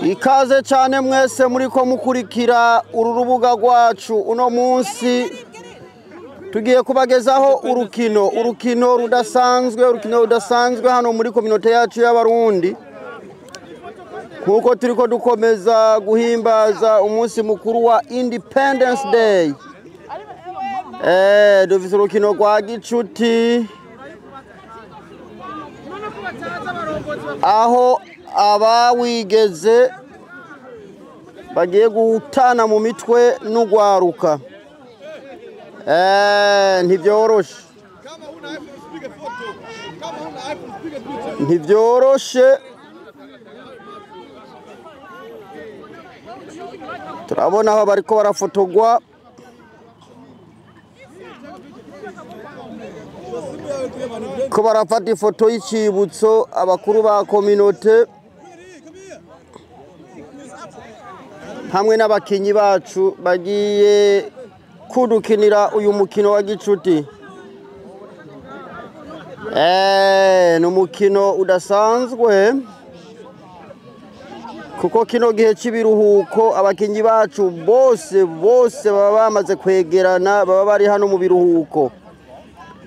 Ikaze cyane mwese muri ko mukurikira uru rubuga rwacu. Uno munsi tugiye kubagezaho urukino rudasanzwe, urukino rudasanzwe hano muri kominote yacu y'Abarundi, kuko turiko dukomeza guhimbaza umunsi mukuru wa Independence Day. Dufise urukino rwa gicuti aho abawigeze bagiye gutana mu mitwe n'ugwaruka. Ntibyoroshe, ntibyoroshe. Turabona aho bariko barafotogwa. Ko barafata ifoto y'icibutso abakuru ba kominote hamwe n'abakinyi bacu bagiye kudukinira uyu mukino wa gicuti. Ni umukino udasanzwe kuko kino gihe cy'ibiruhuko abakinyi bacu bose bose baba bamaze kwegerana, baba bari hano mu biruhuko.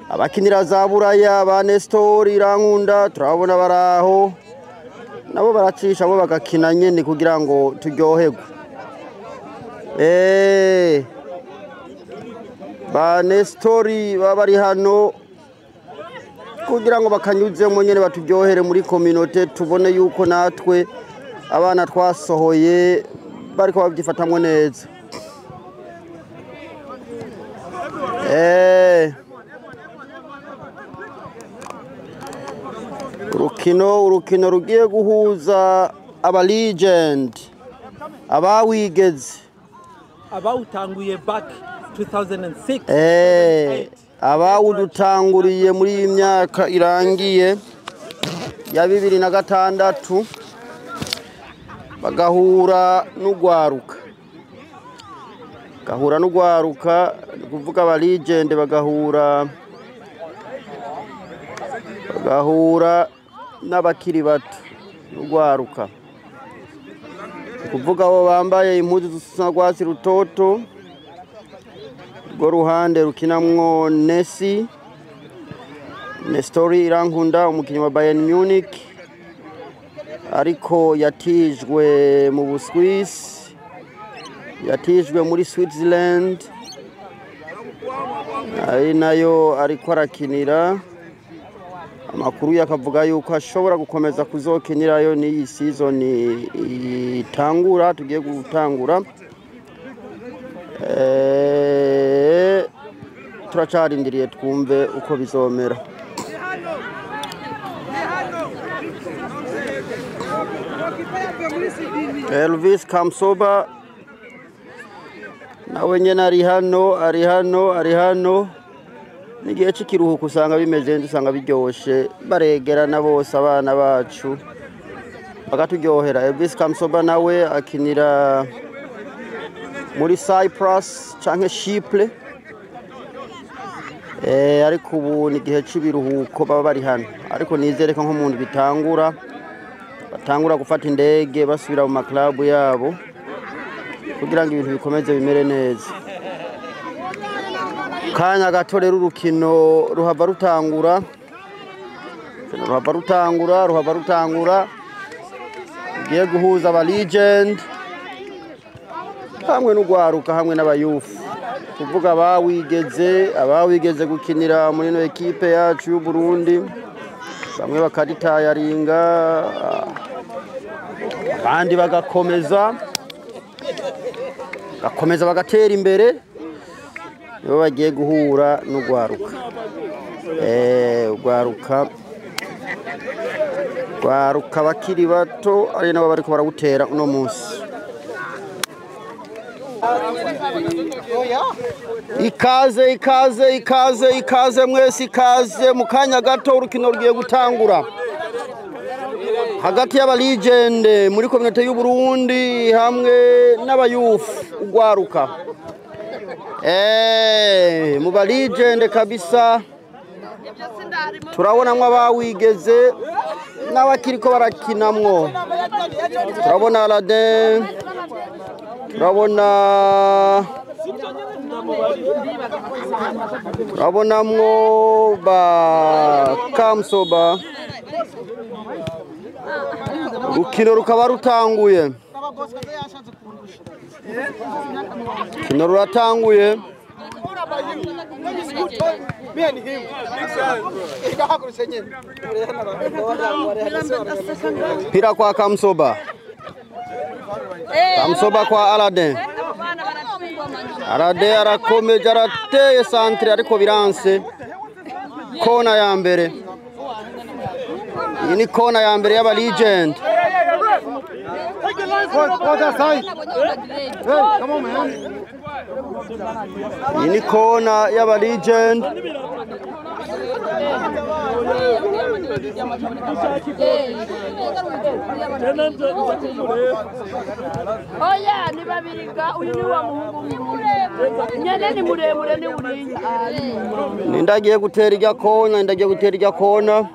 Abakinira za Buraya ba Nestor Irankunda turabona baraho, nabo baracisha bo bagakina nyene kugira ngo turyoherwe. Ba Nestor baba bari hano kugira ngo bakanyuzemo nyene baturyohere muri kominote, tubone yuko natwe abana twasohoye bariko babyifatamwo neza. Urukino rugiye guhuza aba legend, abawigeze, abawutanguye back 2006, abawudutanguriye muri iyi myaka irangiye ya 2006, bagahura n'ugwaruka, gahura n'ugwaruka, kuvuga aba legend bagahura n'abakiri bato n'ugwaruka. Kuvuga abo bambaye impuzu zisa n'urwatsi rutoto, rwo ruhande rukinamwo Nessi Nestor Irankunda, umukinyi wa Bayern Munich, ariko yatijwe mu Buswisi, yatijwe muri Switzerland, ari nayo ariko arakinira. Amakuru yakavuga yuko ashobora gukomeza kuzokinirayo n'iyi season itangura, tugiye gutangura. Turacarindiriye twumve uko bizomera. Elvis Kamsoba nawe nyene ari hano, ari hano, ari hano. N'igihe cy'ikiruhuko usanga bimeze neza, usanga biryoshe, baregerana bose abana bacu bakaturyohera. Elvis Kamsoba nawe akinira muri Cyprus canke Chypre, ariko ubu ni igihe cy'ibiruhuko baba bari hano. Ariko nizere ko nk'umuntu bitangura, batangura gufata indege basubira mu maklabu yabo kugira ngo ibintu bikomeze bimere neza. Kanya gato rero urukino ruhava rutangura, ruhava rutangura, ruhava rutangura, rugiye guhuza aba legend hamwe n'ugwaruka hamwe n'abayufu, kuvuga abawigeze, abawigeze gukinira muri no ekipe yacu y'u Burundi, bamwe bakaritayaringa abandi bagakomeza, gakomeza bagatera imbere. Nibo bagiye guhura n'ugwaruka. Ugwaruka bakiri bato ari nabo bariko barawutera uno munsi. Ikaze, ikaze, ikaze, ikaze mwese, ikaze. Mu kanya gato urukino rugiye gutangura hagati y'aba legend muri kominote y'u Burundi hamwe n'abayufu ugwaruka. Mu ba legend kabisa Turabonamwo abawigeze n'abakiriko barakinamwo. Turabona Aladin, turabonamwo ba Kamsoba. Urukino rukaba rutanguye. Urukino ruratanguye. Pira kwa Kamsoba. Kamsoba kwa Aladin. Aladin arakomeje arateye santre ariko biranse. Kona ya mbere. Iyi ni kona ya mbere y'aba legend. Iyi ni kona y'aba legend. Oya ni babiriga uyu ni wa muhungu nyene ni muremure ni uriya. Nindagiye gutera ijya kona, nindagiye gutera ijya kona.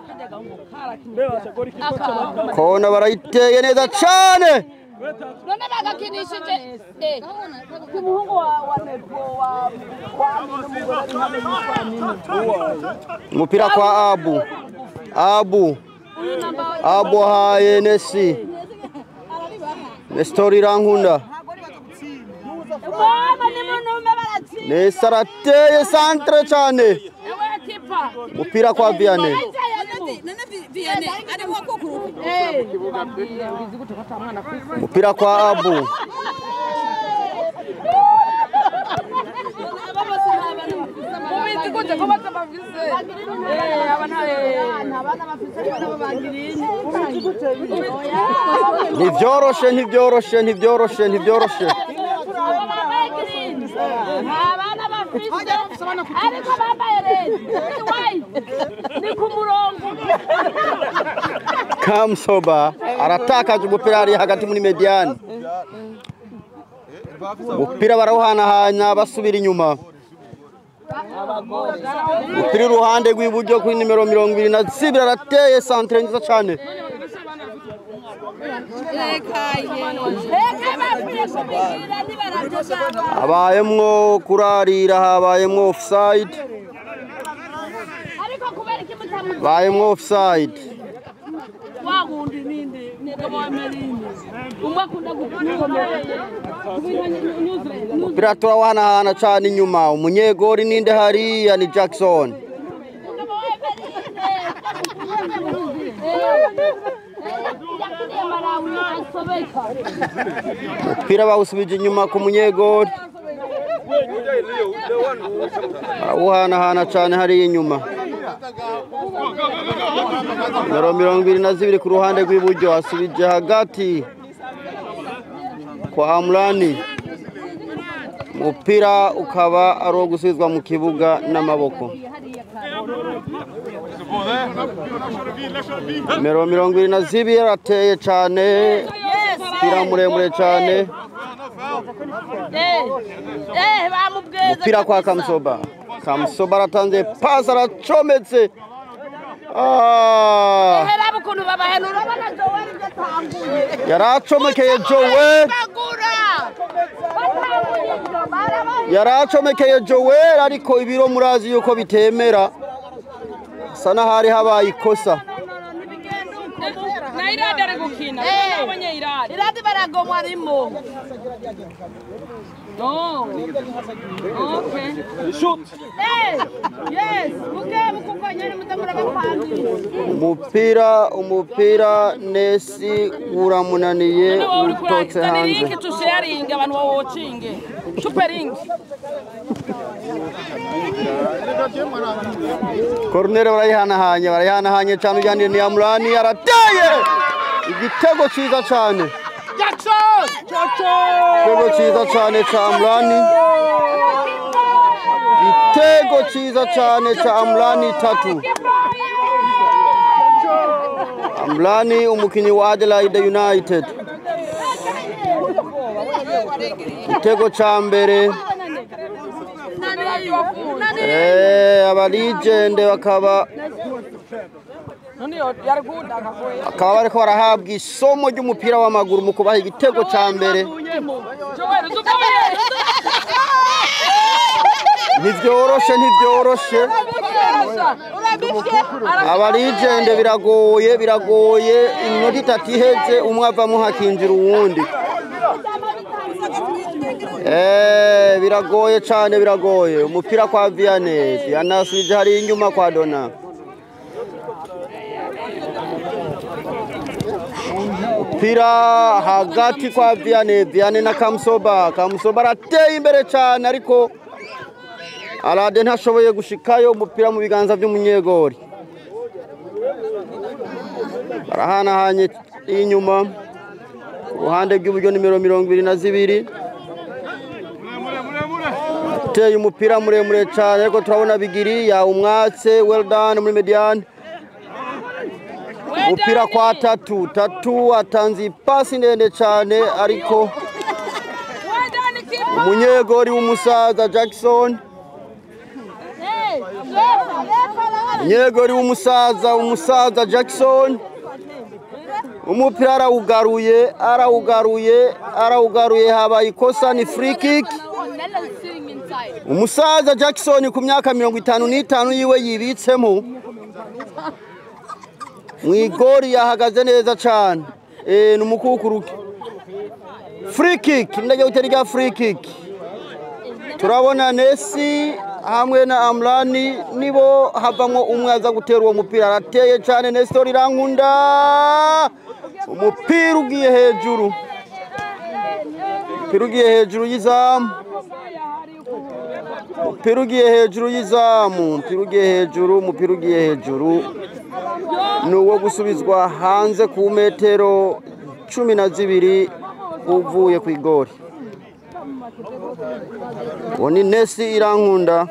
Kona barayiteye neza cyane. None bagakinishije umuhungu wa Nepo wa umupira kwa Abu. Abu haye Nesi. Nestori Rankunda. Nesi arateye santre cyane. Umupira kwa Vianney. Umupira kwa Abu. Ntivyoroshe, ntivyoroshe, ntivyoroshe, ntivyoroshe. Ariko bambaye ni ku murongo. Kamsoba aratakaje umupira ari hagati muri mediane. Umupira barawuhanahana basubira inyuma. Umupira iruhande rw'iburyo kuri nimero 22 arateye centre nziza cyane. Habayemwo kurarira, habayemwo offside. Bayemwo offside. Umupira turawanahana cyane inyuma. Umunyegori ninde hariya ni Jackson. Umupira bawusubije inyuma ku munyegori. Barawuhanahana cyane hariya inyuma. Nimero 22 ku ruhande rw'iburyo asubije hagati kwa Amrani. Umupira ukaba ari uwo gusubizwa mu kibuga n'amaboko. Nimero 22 arateye cyane. Umupira muremure cyane. Umupira kwa Kamsoba. Kamsoba aratanze pass aracometse. Yaracomekeye Joel. Yaracomekeye Joel ariko ibiro murazi yuko bitemera. Sana hari habaye ikosa. Na iradi ari gukina. Nabonye iradi. Iradi baragomwa arimo. No. Okay. Shoot. Yes. Umupira Nesi uramunaniye utotse hanze. Link tusharinge abantu bawocinge. Super link. Corner barayihanahanye cyane ujyanye ni Amrani arateye igitego cyiza cyane. Jackson! Igitego cyiza cyane cya Amrani. Igitego cyiza cyane cya Amrani 3. Amrani umukinyi wa Adelaide United. Igitego cya mbere Abaligende bakaba bariko barahabwa isomo ry'umupira w'amaguru mu kubaha igitego ca mbere. Ntivyoroshe, ntivyoroshe. Abaligende biragoye, biragoye. Iminota itatu iheze umwe avamwo hakinjira uwundi. Biragoye cane, biragoye. Umupira kwa Vianney, Vianney asubije hariya inyuma kwa Dona. Umupira hagati kwa Vianney, Vianney na Kamusoba. Kamusoba arateye imbere cane ariko Alade ntashoboye gushikayo. Umupira mu biganza by'umunyegori. Barahanahanye inyuma ku ruhande rw'iburyo nimero 22. Ateye umupira muremure cyane ariko turabona Bigiri yawumwatse. Well done muri mediane. Umupira kwa Tatu, Tatu atanze ipasi ndende cyane ariko umunyegori w'umusaza Jackson, umunyegori w'umusaza, umusaza Jackson, umupira arawugaruye, arawugaruye, arawugaruye. Habaye ikosa, ni free kick. Umusaza Jackson ku myaka 55 yiwe yibitsemo mwigori yahagaze neza cyane. Ni umukukuruke. Free kick, ndagiye gutera irya free kick. Turabona Nesi hamwe na Amrani nibo havamwo umwe aza gutera uwo mupira. Arateye cyane Nestor Irankunda, umupira ugiye hejuru, umupira ugiye hejuru y'izamu, umupira ugiye hejuru y'izamu, umupira ugiye hejuru, umupira ugiye hejuru. Ni uwo gusubizwa hanze ku metero 12 uvuye ku igori. Uwo ni Nesi Irankunda.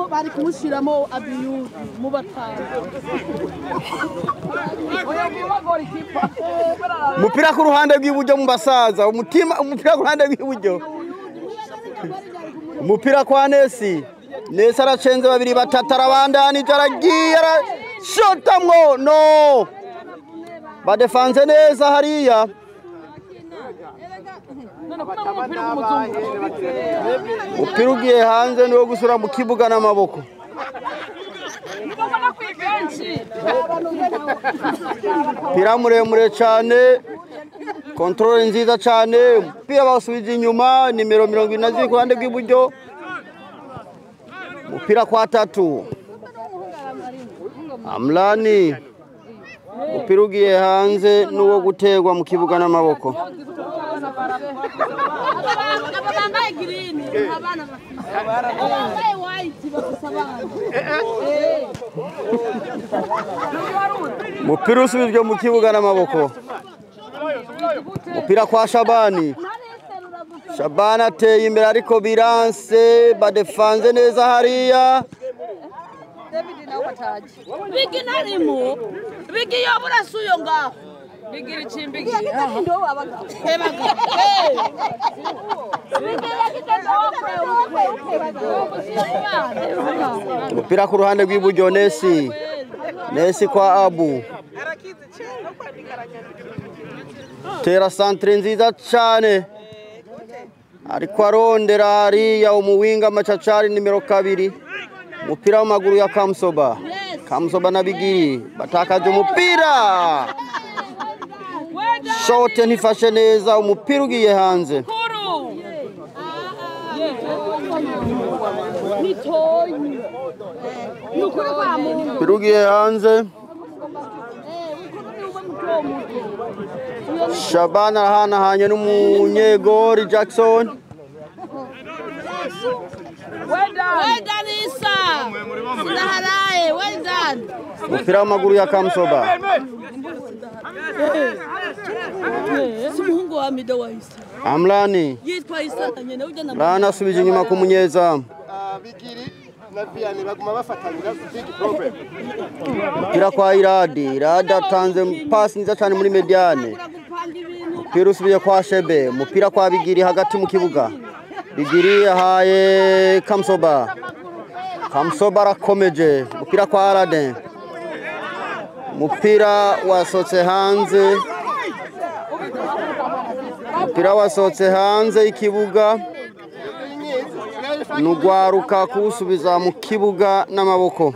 Bari kumushiramo abiyudu mu batanu. Umupira ku ruhande rw'iburyo mu basaza, umutima, umupira ku ruhande rw'iburyo. Umupira kwa Nesi. Nesi aracenze babiri batatu, arabandanije, aragiye, arashotamwo. No, badefanze neza hariya. Umupira ugiye hanze niwo gusura mu kibuga n'amaboko. Umupira muremure cyane, kontrole nziza cyane. Umupira bawusubije inyuma, nimero 42 ku ruhande rw'iburyo. Umupira kwa Tatu, Amlani. Umupira ugiye hanze n'uwo gutegwa mu kibuga n'amaboko. Umupira usubijwe mu kibuga n'amaboko. Umupira kwa Shabani. Shabani ateye imbere ariko biranse, badefanze neza hariya. Bigi narimo, bigi yobura suyo ngaho. Bigi chimbigi. Umupira ku ruhande rw'iburyo Nesi. Nesi kwa Abu. Tera santre nziza cyane. Ariko arondera hariya umuwinga Machachari nimero 2. Umupira w'amaguru ya Kamusoba. Kamusoba na Bigiri batakaje umupira. Shote ntifashe neza, umupira ugiye hanze. Umupira ugiye hanze. Shabana arahanahanye n'umunyegori Jackson. Well done, Isa. Well done. Umupira w'amaguru ya Kamusoba. Umuhungu wa Mido wa Isa. Amlani. Yitwa Isa nyene ujya na Rana asubije inyuma ku munyezamu. Bigiri Umupira kwa Iradi. Iradi atanze pasi nziza cyane muri mediane. Umupira usubiye kwa Shebe. Umupira kwa Bigiri hagati mu kibuga. Bigiri yahaye Kamsoba. Kamsoba arakomeje. Umupira kwa Aladin. Umupira wasotse hanze. Umupira wasotse hanze y'ikibuga. Nugwaruka kuwusubiza mu kibuga n'amaboko.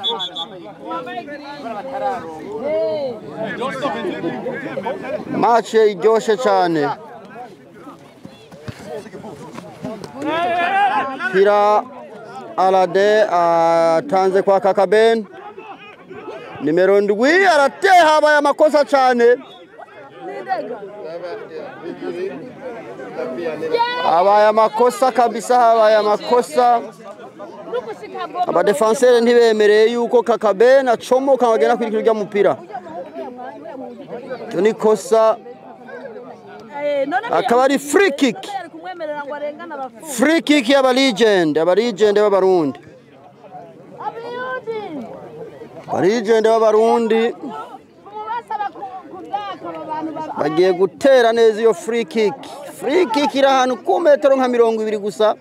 Match iryoshe cyane. Pira Alade atanze kwa Kakaben. Nimero 7 arateha, habaye amakosa cyane. Habaye amakosa kabisa, habaye amakosa. Abadefenseur ntibemereye yuko Kakaben acomoka bagera kwirikira rya mupira. Ni kosa. Akaba ari free kick. Free kick y'aba legend, aba legend b'Abarundi. Aba legend b'Abarundi bagiye gutera neza iyo free kick. Free kick iri ahantu ku metero nka 20 gusa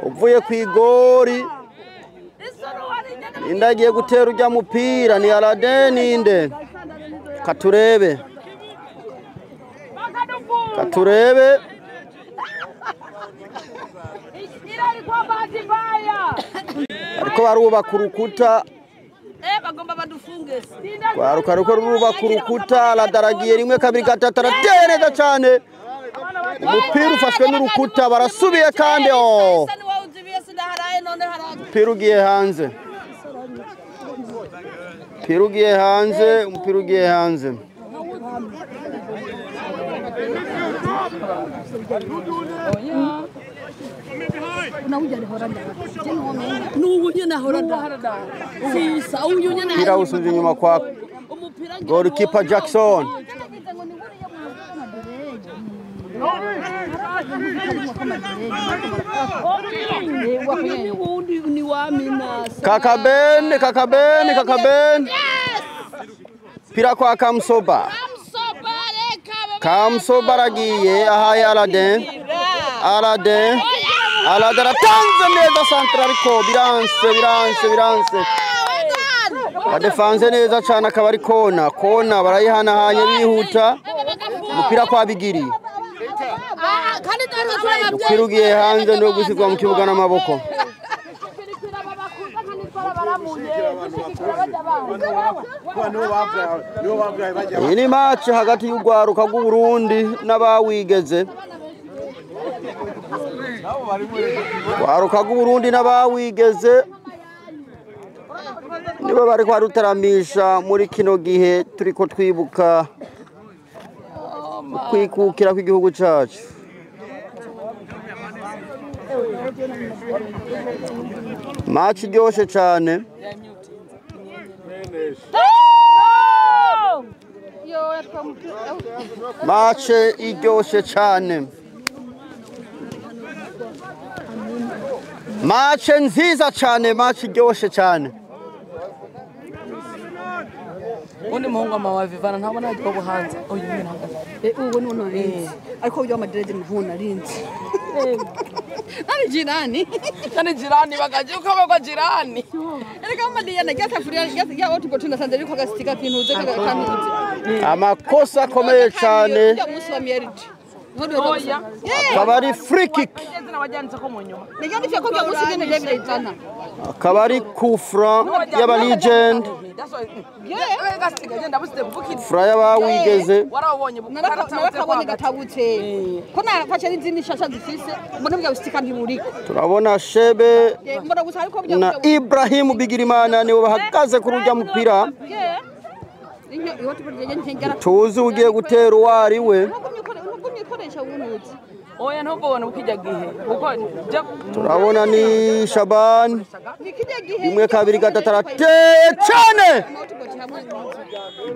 uvuye ku igori. Inda agiye gutera ujya mupira ni Aladin inde. Katurebe. Katurebe. Ariko barubaka urukuta. Baruka ruko rubaka urukuta. Aladaragiye 1 2 3 arateye neza cyane. Umupira ufashwe n'urukuta, barasubiye kandi umupira ugiye hanze. Umupira ugiye hanze, umupira ugiye hanze. Umupira usubije inyuma kwa goalkeeper Jackson. Kakaben, Kakaben, Kakaben. Pira kwa Kamsoba. Kamsoba aragiye ahaye Aladin. Aladin. Aladin aratanze neza centre ariko biranse, biranse, biranse. Badefanze neza cyane akaba ari kona. Kona barayihanahanye bihuta. Umupira kwa Bigiri. Umupira ugiye hanze no gusigwa mu kibuga n'amaboko. Iyi ni match hagati y'urwaruka rw'Uburundi n'abawigeze. Rwaruka rw'Uburundi n'abawigeze nibo bari kwarutaramisha muri kino gihe turiko twibuka kwikukira kw'igihugu cacu. Match iryoshe cyane. Match iryoshe cyane. Match nziza cyane, match iryoshe cyane. Undi muhungu amawavivana ntabona agiye guhanza uyu nyine hagaze. Ubu none arinze. Ariko uyu amadirede ntubona arinze. Nani jirani? Nani jirani bakaje uko kwa jirani. Erega amadiya na gyatafuriya ya otu botunda sanze ariko gastika kintuze kanuze. Amakosa akomeye cyane. Umunsi wa marriage. Akaba ari free kick. Akaba ari kufra y'aba legend. Fra y'abawigeze. Turabona Shebe na Ibrahim Bigirimana nibo bahagaze kuri urya mupira. Tuzi ugiye gutera uwo ari we. Turabona ni Shaban 1 2 3 arateye cyane.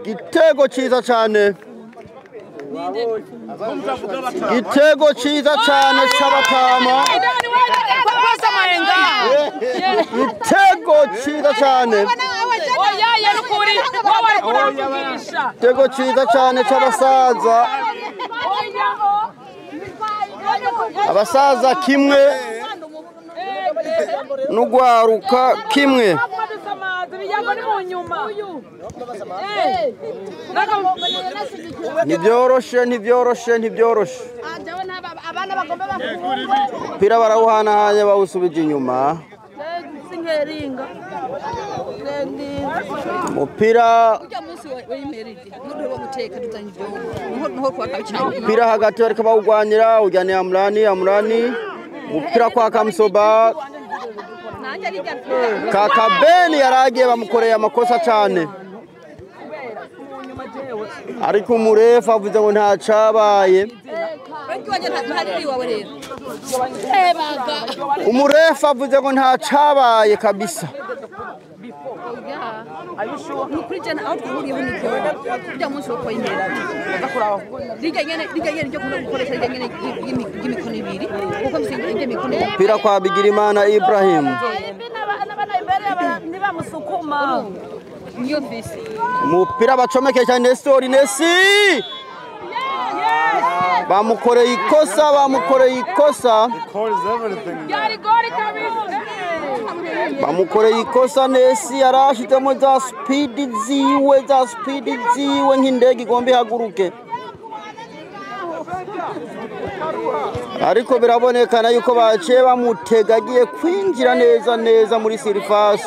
Igitego cyiza cyane. Igitego cyiza cyane cy'abatama. Igitego cyiza cyane. Igitego cyiza cyane cy'abasaza. Abasaza kimwe n'ugwaruka kimwe. Ntibyoroshe, ntibyoroshe, ntibyoroshe. Umupira barawuhanahanye bawusubije inyuma. Umupira umupira hagati bariko bawugwanira, ujya ni Amrani, Amrani umupira kwa Kamsoba. Kakabeni yaragiye bamukoreye amakosa cyane, ariko umurefu avuze ngo nta cabaye. Umurefu avuze ngo nta cabaye kabisa. Umupira kwa Bigirimana Ibrahim. Umupira bacomekesha Nestori, Nesi bamukoreye ikosa, bamukoreye ikosa, bamukoreye ikosa. Nesi yarashizemo za speed ziwe, za speed ziwe nk'indege igomba ihaguruke, ariko birabonekana yuko baciye bamutega agiye kwinjira neza neza muri surface.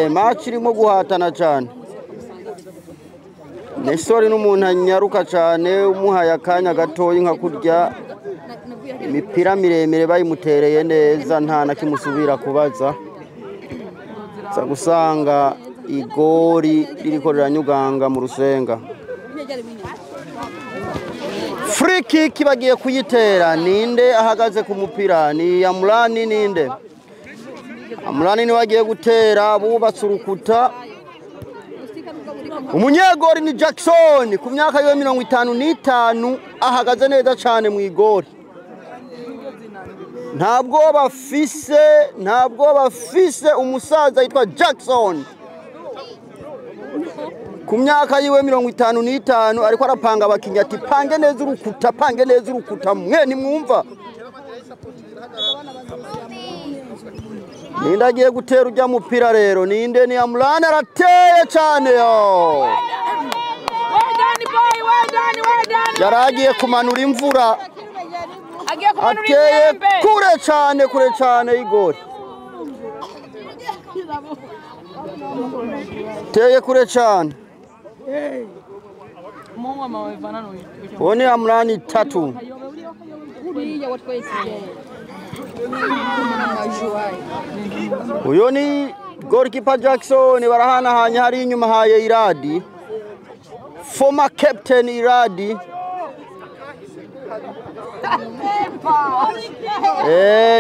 Match irimo guhatana cyane. Nestori n'umuntu anyaruka cyane, umuhaye akanya gatoyi nka kurya imipira miremire bayimutereye neza nta na kimusubira kubaza. Za gusanga igori ririko riranyuganga mu rusenga. Free kick bagiye kuyitera. Ninde ahagaze ku mupira? Ni Amrani. Ninde? Amrani niwe agiye gutera. Bubatse urukuta. Umunyegori ni Jackson ku myaka yiwe 55 ahagaze neza cyane mu igori. Ntabwo bafise, ntabwo bafise umusaza yitwa Jackson ku myaka yiwe 55 ariko arapanga abakinnyi ati pange neza urukuta, pange neza urukuta, mwe nimwumva. Ninde agiye gutera ujya mupira rero? Ninde? Ni Amrani, arateye cyane yo. Yaragiye kumanura imvura, ateye kure cyane, kure cyane igori. Teye kure cyane. Uwo ni Amrani 3. Uyo ni goalkeeper Jackson, barahanahanye hari inyuma haye Iradi, former captain Iradi.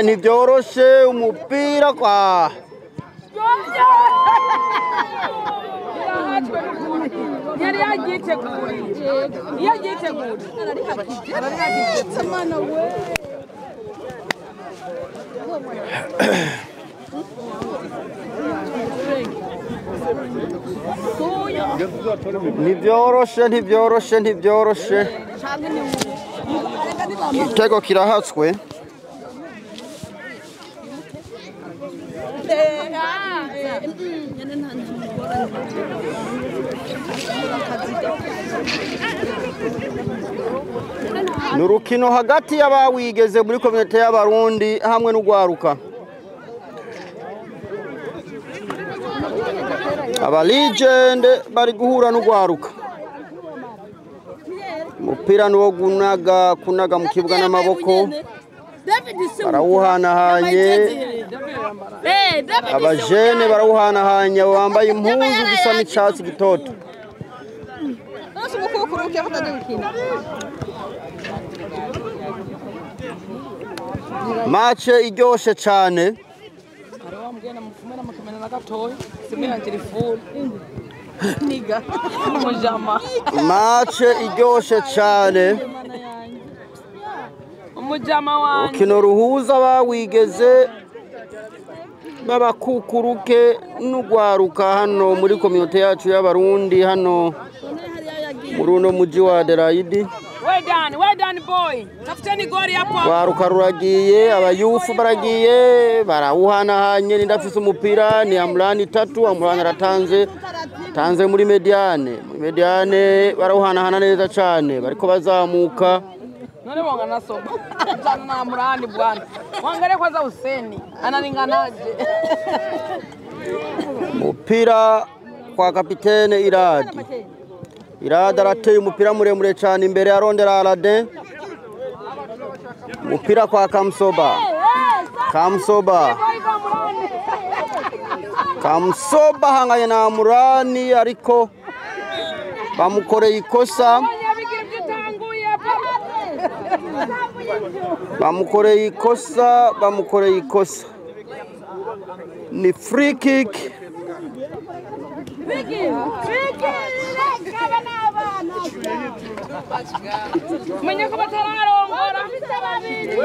Ntibyoroshe umupira kwa yari yagiteguriye, yagiteguriye. Ntibyoroshe, ntibyoroshe, ntibyoroshe. Igitego kirahatswe. Ni urukino hagati y'abawigeze muri kominote y'Abarundi hamwe n'ugwaruka. Aba legend bari guhura n'ugwaruka. Umupira nuwo gunaga kunaga mu kibuga n'amaboko, barawuhanahanye. Abajene barawuhanahanye bambaye impuzu zisa n'icyatsi gitoto. Match iryoshe cyane. Niga. Umujama. Match iryoshe cyane. Umujama wanje. Urukino ruhuza bawigeze babakukuruke n'ugwaruka hano muri kominote yacu y'abarundi hano muri uno muji wa Adelaide. Well done, well done boy. Tafuteni goli hapo. Gwaruka ruragiye, abayufu baragiye, barawuhanahanye n'indafise umupira ni Amrani tatu, Amrani aratanze tanze muri mediane. Muri mediane barawuhanahana neza cyane, bariko bazamuka. None wanga nasoba. Jana na Amrani bwana. Wangalie kwanza Huseni, analinganaje? Umupira kwa kapitene Iradi. Iradi arateye umupira muremure cyane imbere arondera Aladin. Umupira kwa Kamsoba. Kamsoba. Kamsoba hanganye na Amrani ariko bamukoreye ikosa. Bamukoreye ikosa, bamukoreye ikosa. Ni free kick.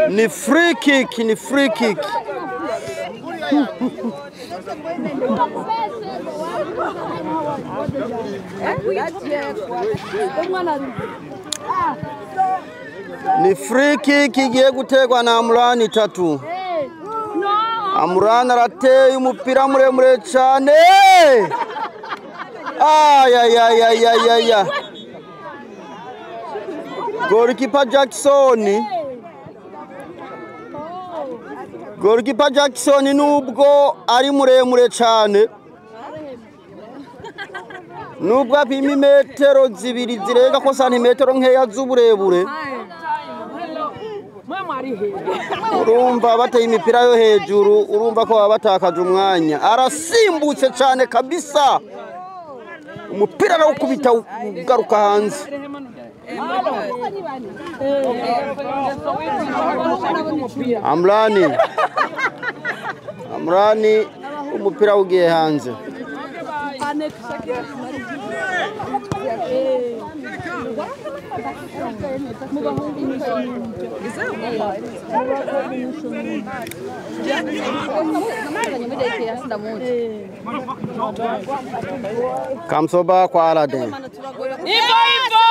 Ni free kick, ni free kick. Ni free kick igiye gutegwa na Amrani tatu. Amrani arateye umupira muremure cyane. Ay ay ay ay ay ay. Goalkeeper Jackson. Goalkeeper Jackson nubwo ari muremure cyane. Nubwo apima imetero zibiri zirenga ko santimetero nkeya z'uburebure. Urumva bateye imipira yo hejuru, urumva ko baba batakaje umwanya. Arasimbutse cyane kabisa. Umupira arawukubita ugaruka hanze. Amrani. Amrani umupira ugiye hanze. Kamsoba kwa Aladin. Ivo ivo.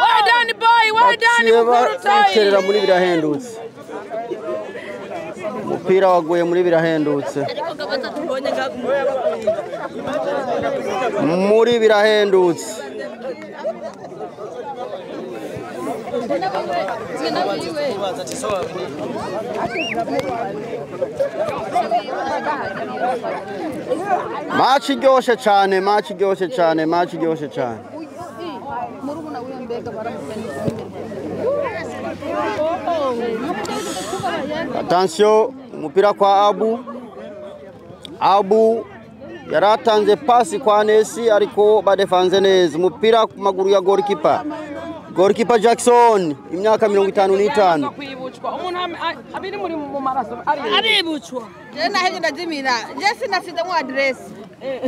Well done boy, well done. Baterera muri birahendutse. Umupira waguye muri birahendutse. Muri birahendutse. Match iryoshe cyane, match iryoshe cyane, match iryoshe cyane. Attention, umupira kwa Abu. Abu yaratanze pasi kwa Nesi ariko badefanze neza. Umupira ku maguru ya goalkeeper. Goalkeeper Jackson imyaka 55. Umuntu abiri muri mu maraso aribucwa. Je naheje ndazimira. Je sinasize mu address.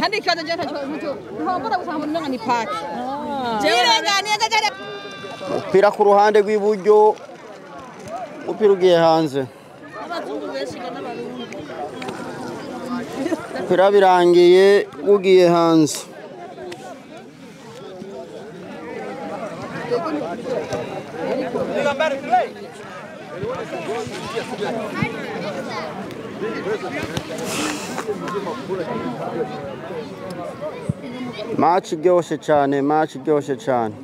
Kandi ikibazo je ntacyo ntobora gusanga ngo ni party. Je irenganiye gajare. Umupira ku ruhande rw'iburyo. Umupira ugiye hanze. Umupira birangiye ugiye hanze. Match iryoshe cyane, match iryoshe cyane.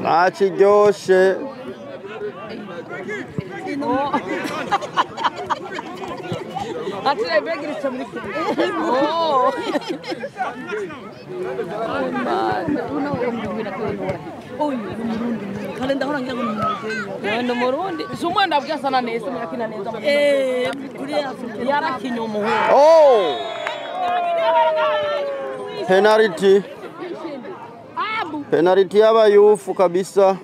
Match iryoshe. Oh! Penalty. Penalty y'abayufu kabisa.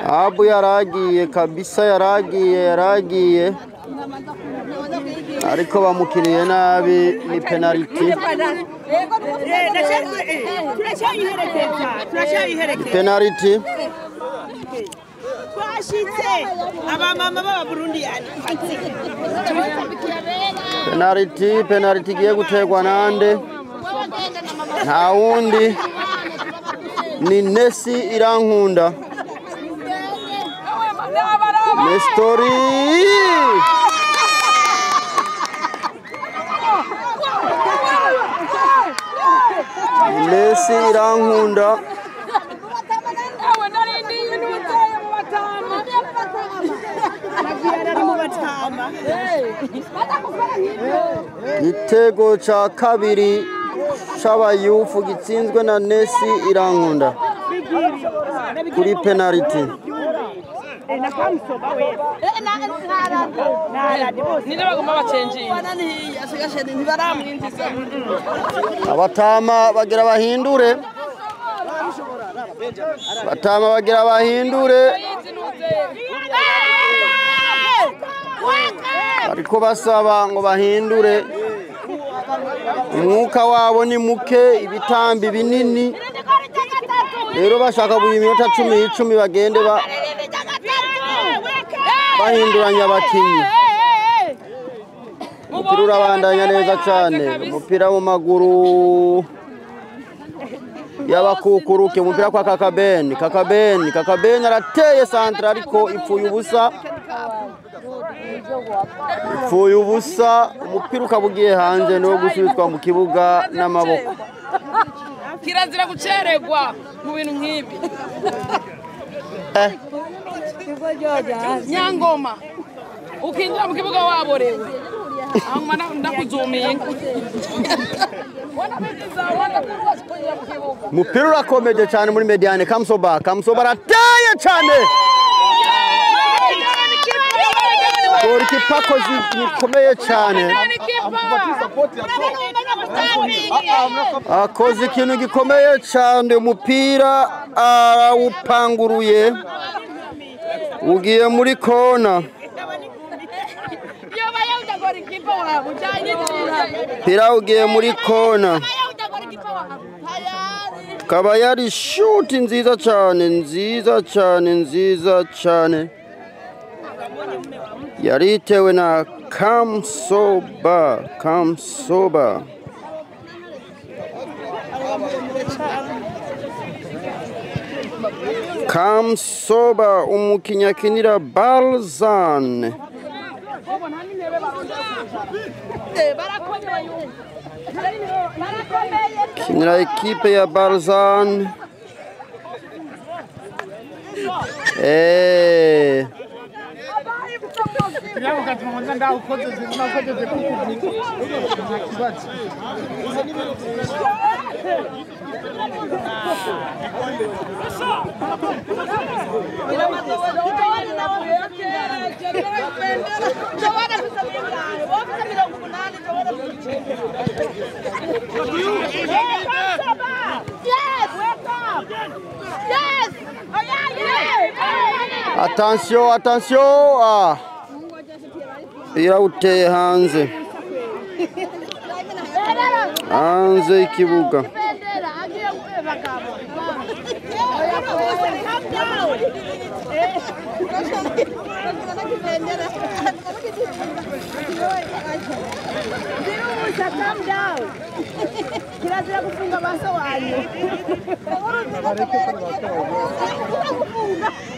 Abu yaragiye kabisa, yaragiye ariko bamukiriye nabi, ni penalty. Penalty. Penalty, penalty igiye guterwa nande? Nta wundi ni Nesi Irankunda. Nestori Nesi Irankunda. Igitego ca kabiri c'abayufu gitsinzwe na Nesi Irankunda kuri penalty. Abatama bagira bahindure, batama bagira bahindure, ariko basaba ngo bahindure. Umwuka wabo ni muke, ibitambi binini, rero bashaka buri minota 10 10 bagende bahinduranya abakinyi. Umupira urabandanya neza cyane, umupira mu maguru y'abakukuruke, umupira kwa Kakabeni, Kakabeni, Kakabeni arateye santra ariko ipfuye ubusa, ipfuye ubusa, umupira ukabugiye hanze no gusubizwa mu kibuga n'amaboko. Kirazira guceregwa mu bintu nk'ibi. Nyangoma ukinjira mu kibuga waborewe Umupira urakomeje cyane muri mediane. Kamsoba, Kamsoba arateye cyane. Golikipa akoze bikomeye cyane, akoze ikintu gikomeye cyane, umupira arawupanguruye ugiye muri kona. Umupira ugiye muri kona, kaba yari shuti nziza cyane, nziza cyane, nziza cyane, yaritewe na Kamsoba, Kamsoba. Kamsoba umukinnyi akinira Balzan. Kinira ekipe ya Balzan. Attention, attention. Ah. Irawuteye hanze, hanze y'ikibuga.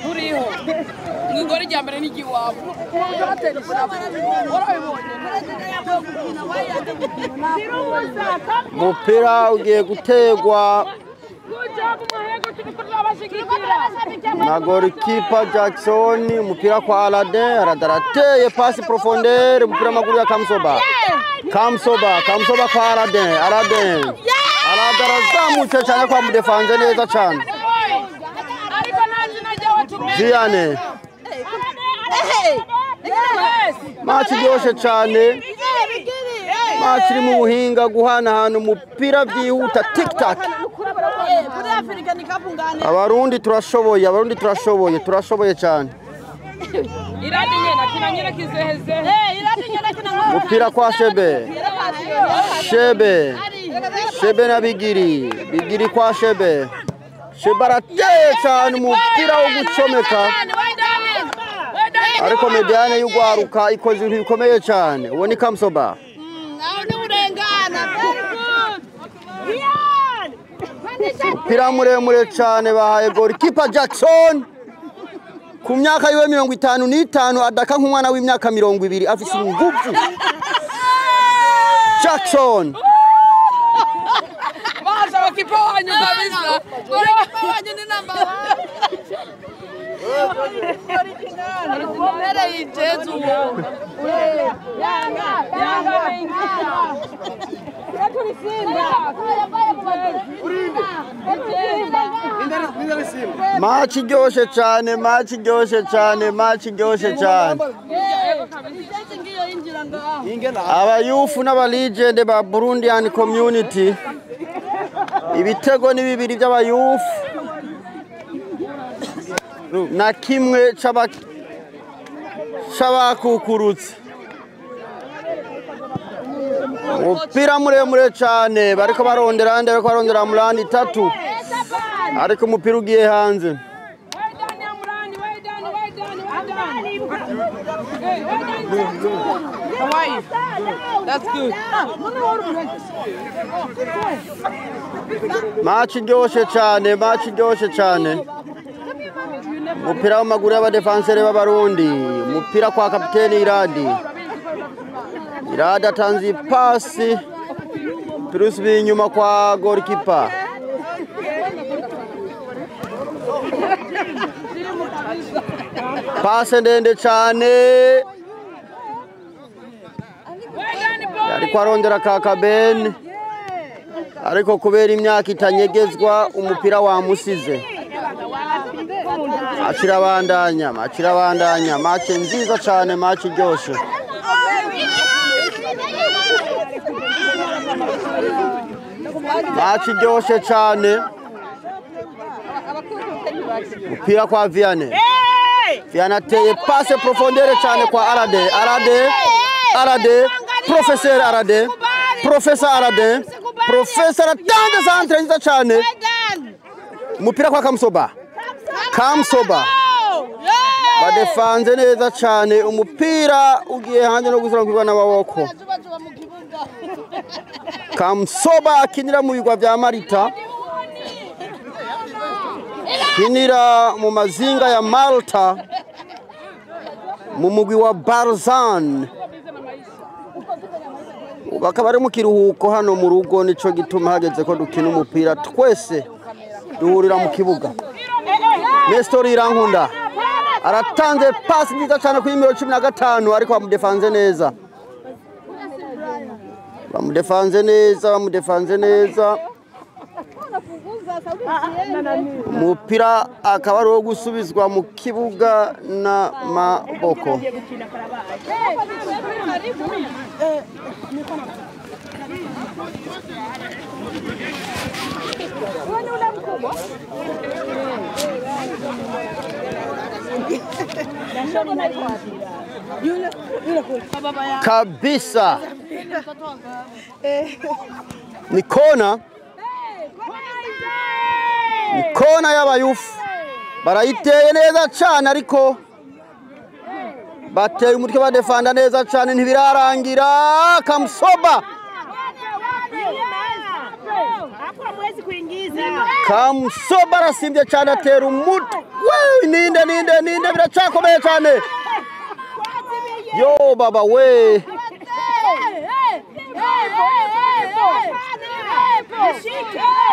Turiho ngori rya mbere n'igiwabo. Umupira ugiye gutegwa na golikipa Jackson, umupira kwa Aladdin, arateye pasi profondeur, umupira maguru ya Kamsoba. Kamsoba, Kamsoba kwa Aladdin, Aladdin. Aladdin arazamutse cyane kwa mudefanze neza cyane. Vianney. Match iryoshe cyane. Match iri mu buhinga, guhanahana umupira byihuta, tic tac. Abarundi turashoboye, abarundi turashoboye, turashoboye cyane. Umupira kwa Shebe, Shebe, Shebe na Bigiri, Bigiri kwa Shebe. Shebe arateye cyane umupira wo gucomeka, ariko mediane y'ugwaruka ikoze ibintu bikomeye cyane. Uwo ni Kamsoba. Umupira muremure cyane bahaye goalkeeper Jackson. Ku myaka yiwe 55 adaka nk'umwana w'imyaka 20, afise ingufu. Jackson. Basha wakipa wanyu kabisa. Wakipa wanyu ni namba 1. Match iryoshe cyane, match iryoshe cyane, match iryoshe cyane. Abayufu n'abaligende ba Burundian community, ibitego ni bibiri by'abayufu na kimwe c'abakukurutse. Umupira muremure cyane bariko barondera ande, bariko barondera murandi tatu, ariko umupira ugiye hanze. Match iryoshe cyane, match iryoshe cyane. Umupira w'amaguru y'abadefansere b'abarundi, umupira kwa kapiteni Iradi. Iradi atanze ipasi, umupira usubiye inyuma kwa goalkeeper. Pase ndende cyane, ariko arondera Kaka Ben, ariko kubera imyaka itanyegezwa umupira wamusize. Akirabandanya, akirabandanya. Match nziza cyane, match iryoshe. Match iryoshe cyane. Umupira kwa Vianney. Vianney ateye passe profondeur cyane kwa Arade, Arade, Arade, Professeur Arade, Professeur Arade, Professeur atanze centre nziza cyane. Umupira kwa Kamsoba. Kamsoba. Badefanze neza cyane, umupira ugiye hanze no gusura kwigwa n'amaboko. Kamsoba akinira mu bigwa bya Marita, akinira mu mazinga ya Malta, mu mugwi wa Barzan. Bakaba bari mu kiruhuko hano mu rugo, nico gituma hageze ko dukina umupira twese duhurira mu kibuga. Nestor Irankunda aratanze pasi nziza cyane kuri nimero 15, ariko bamudefanze neza, bamudefanze neza, bamudefanze neza. Umupira akaba ari uwo gusubizwa mu kibuga n'amaboko. Kabisa ni kona, ni kona y'abayufu. Barayiteye neza cyane, ariko bateye umutwe badefanda neza cyane, ntibirarangira. Kamsoba, Kamsoba arasimbye cyane, atera umutwe. Ninde, ninde, ninde, biracakomeye cyane. Yo baba we.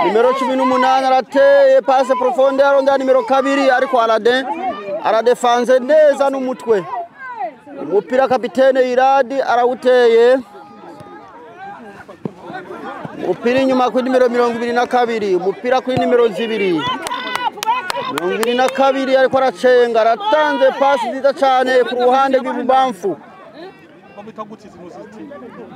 Nimero 18 arateye passe profonde, arondera nimero 2, ariko Aladin aradefanze neza n'umutwe. Umupira kapitene Iradi arawuteye. Umupira inyuma kuri nimero 22, umupira kuri nimero 2. 22 ariko aracenga, aratanze pasi nziza cyane ku ruhande rw'ibubamfu.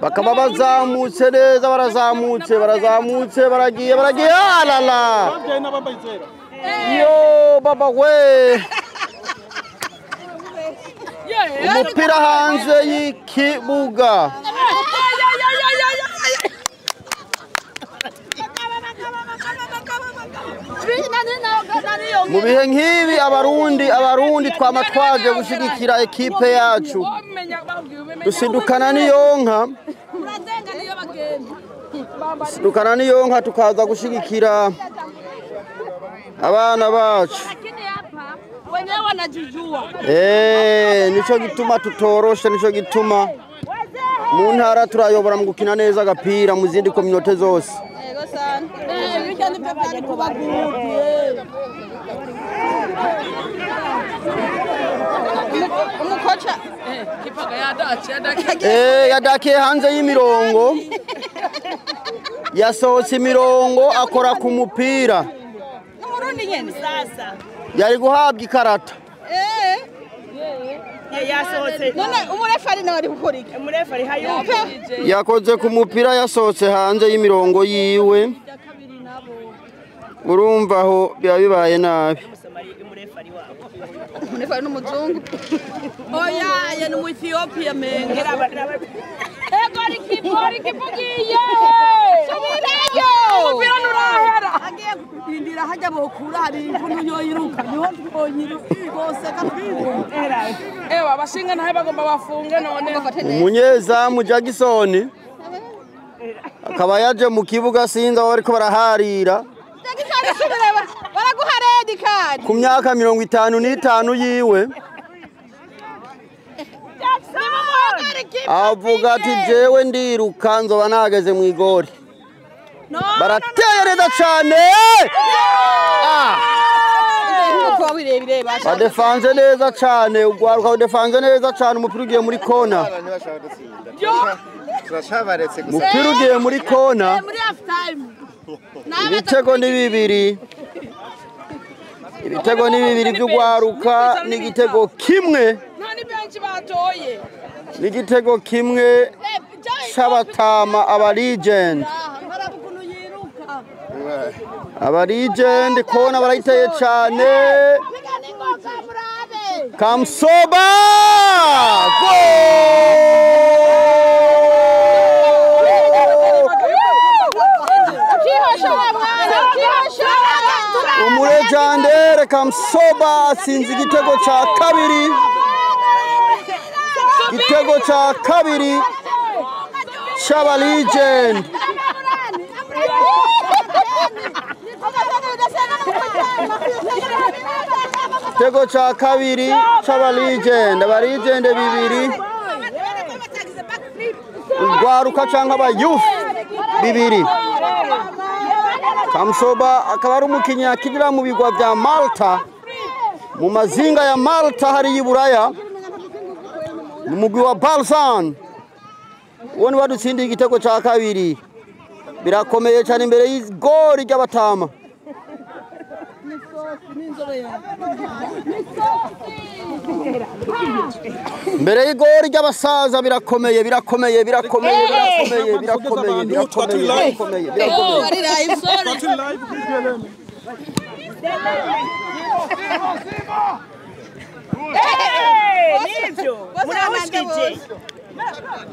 Bakaba bazamutse neza, barazamutse, barazamutse, baragiye, baragiye, alala. Yo baba we. Umupira hanze y'ikibuga. Mu bihe nk'ibi abarundi twama twaje gushigikira ekipe yacu. Dusidukana niyonka. Dusidukana niyonka tukaza gushigikira abana bacu. Nico gituma tutoroshe, nico gituma mu ntara turayobora mu gukina neza agapira mu zindi kominote zose. Yadakiye hanze y'imirongo, yasohotse imirongo akora ku mupira. Yari guhabwa ikarata. Yakoze ku mupira yasohotse hanze y'imirongo yiwe. Urumva aho biba bibaye nabi. Umunyezamu Jackson akaba yaje mu kibuga, sinzi aho bariko baraharira. Ku myaka 55 yiwe avuga ati jewe ndiruka nzoba nageze mu igori. Barateye neza cyane. Badefanze neza cyane, ugwaruka udefanze neza cyane, umupira ugiye muri kona. Umupira ugiye muri kona. Ibitego ni bibiri. Ibitego ni bibiri by'ugwaruka n'igitego kimwe. N'igitego kimwe cy'abatama aba legend. Aba legend kona barayiteye cyane. Kamsoba! Goal! Umurejandere Kamsoba atsinze igitego cya kabiri. Igitego cya kabiri cy'aba legend. Igitego cya kabiri cy'aba legend. Aba legend bibiri. Ugwaruka cyangwa aba youth bibiri. Kamsoba akaba ari umukinnyi akinira mu bigwa bya Malta, mu mazinga ya Malta hari y'Iburaya, mu mugwi wa Balsan. Uwo ni wadutsindiye igitego cya kabiri. Birakomeye cyane imbere y'igori ry'abatama. Mbere y'igori ry'abasaza birakomeye, birakomeye, birakomeye, birakomeye, birakomeye, birakomeye, birakomeye, birakomeye.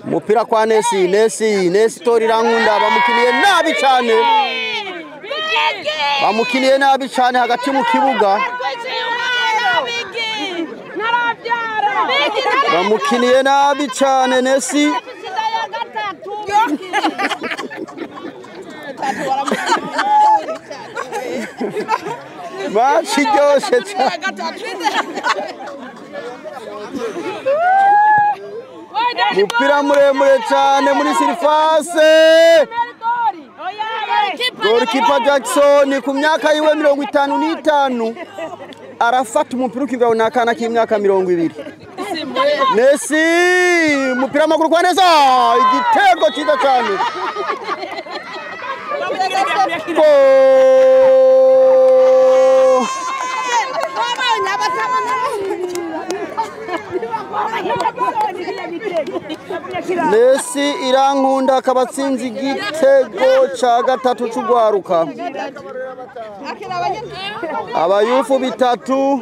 Umupira kwa Nesi, Nesi, Nesi Torirankunda bamukiniye nabi cyane. Bamukiniye nabi cyane hagati mu kibuga. Bamukiniye nabi cyane Nesi. Match iryoshe cyane. Umupira muremure cyane muri surface. Goalkeeper Jackson ku myaka yiwe 55 arafata umupira ukibwa n'akana k'imyaka 20. Messi umupira w'amaguru kwa neza, igitego cyiza cyane. Goal! Nesi Irankunda akaba atsinze igitego cya gatatu cy'urwaruka. Abayufu 3,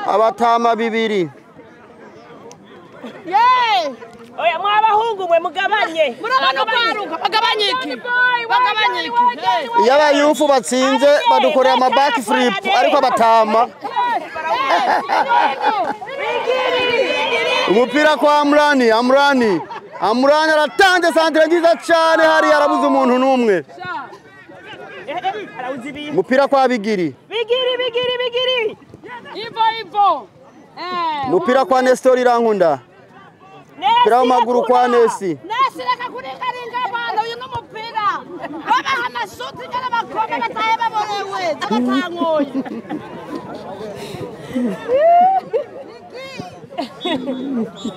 abatama 2. Oya mwabahungu mwe mugabanye. Murabana kwaruka bagabanye iki? Bagabanye iki? Iyo abayufu batsinze badukorera ama back flip ariko abatama. Umupira kwa Amrani, Amrani. Amrani aratanze santre nziza cyane hari arabuze umuntu numwe. Umupira kwa Bigiri. Bigiri Bigiri Bigiri. Ivo Ivo. Umupira kwa Nestor Irankunda. Umupira w'amaguru kwa Nesi. Nesi reka kuringaringa abana uyu n'umupira. Babaha amashuti nyene bakome batahe baborewe abatangoye.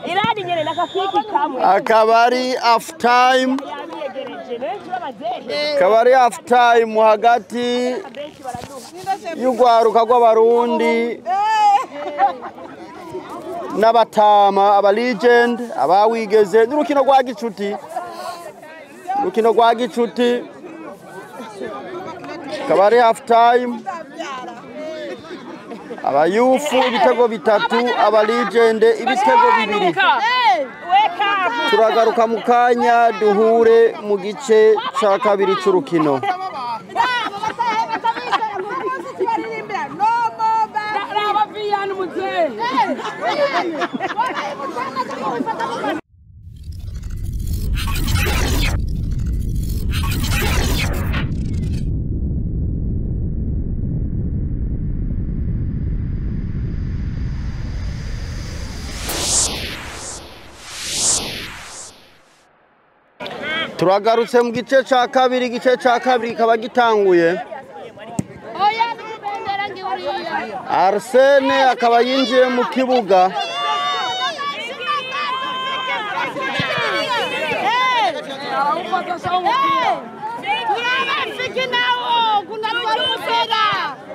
Irani nyene nakafiki kamwe. Akabari half time. Akabari half time hagati y'ugwaruka rw'abarundi n'abatama aba legend abawigeze n'urukino rwa gicuti. Urukino rwa gicuti. Akabari half time. Abayufu ibitego 3, aba legend ibitego 2. Turagaruka mu kanya duhure mu gice ca kabiri c'urukino. Turagarutse mu gice ca kabiri, igice ca kabiri kaba gitanguye. Arsene akaba yinjiye mu kibuga.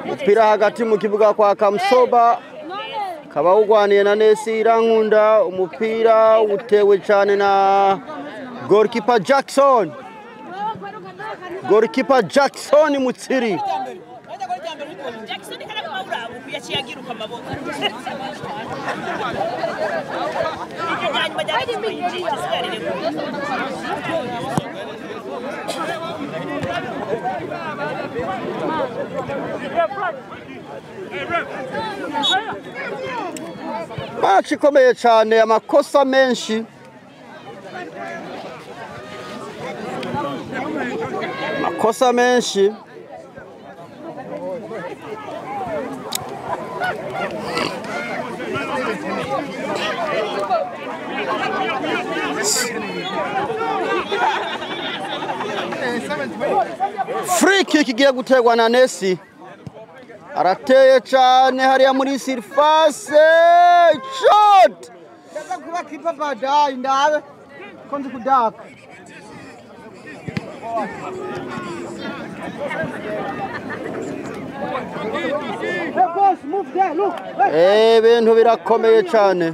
Umupira hagati mu kibuga kwa Kamsoba kaba ugwaniye na Nesi Irankunda. Umupira utewe cyane na goalkeeper Jackson. Goalkeeper Jackson Mutsiri. Match ikomeye cyane, amakosa menshi. Makosa menshi. Free kick igiye gutegwa na Nesi. Arateye cyane hariya muri surface. Shot! Kuba kipa baadaye ndabe konzi kudaka. Ibintu birakomeye cyane.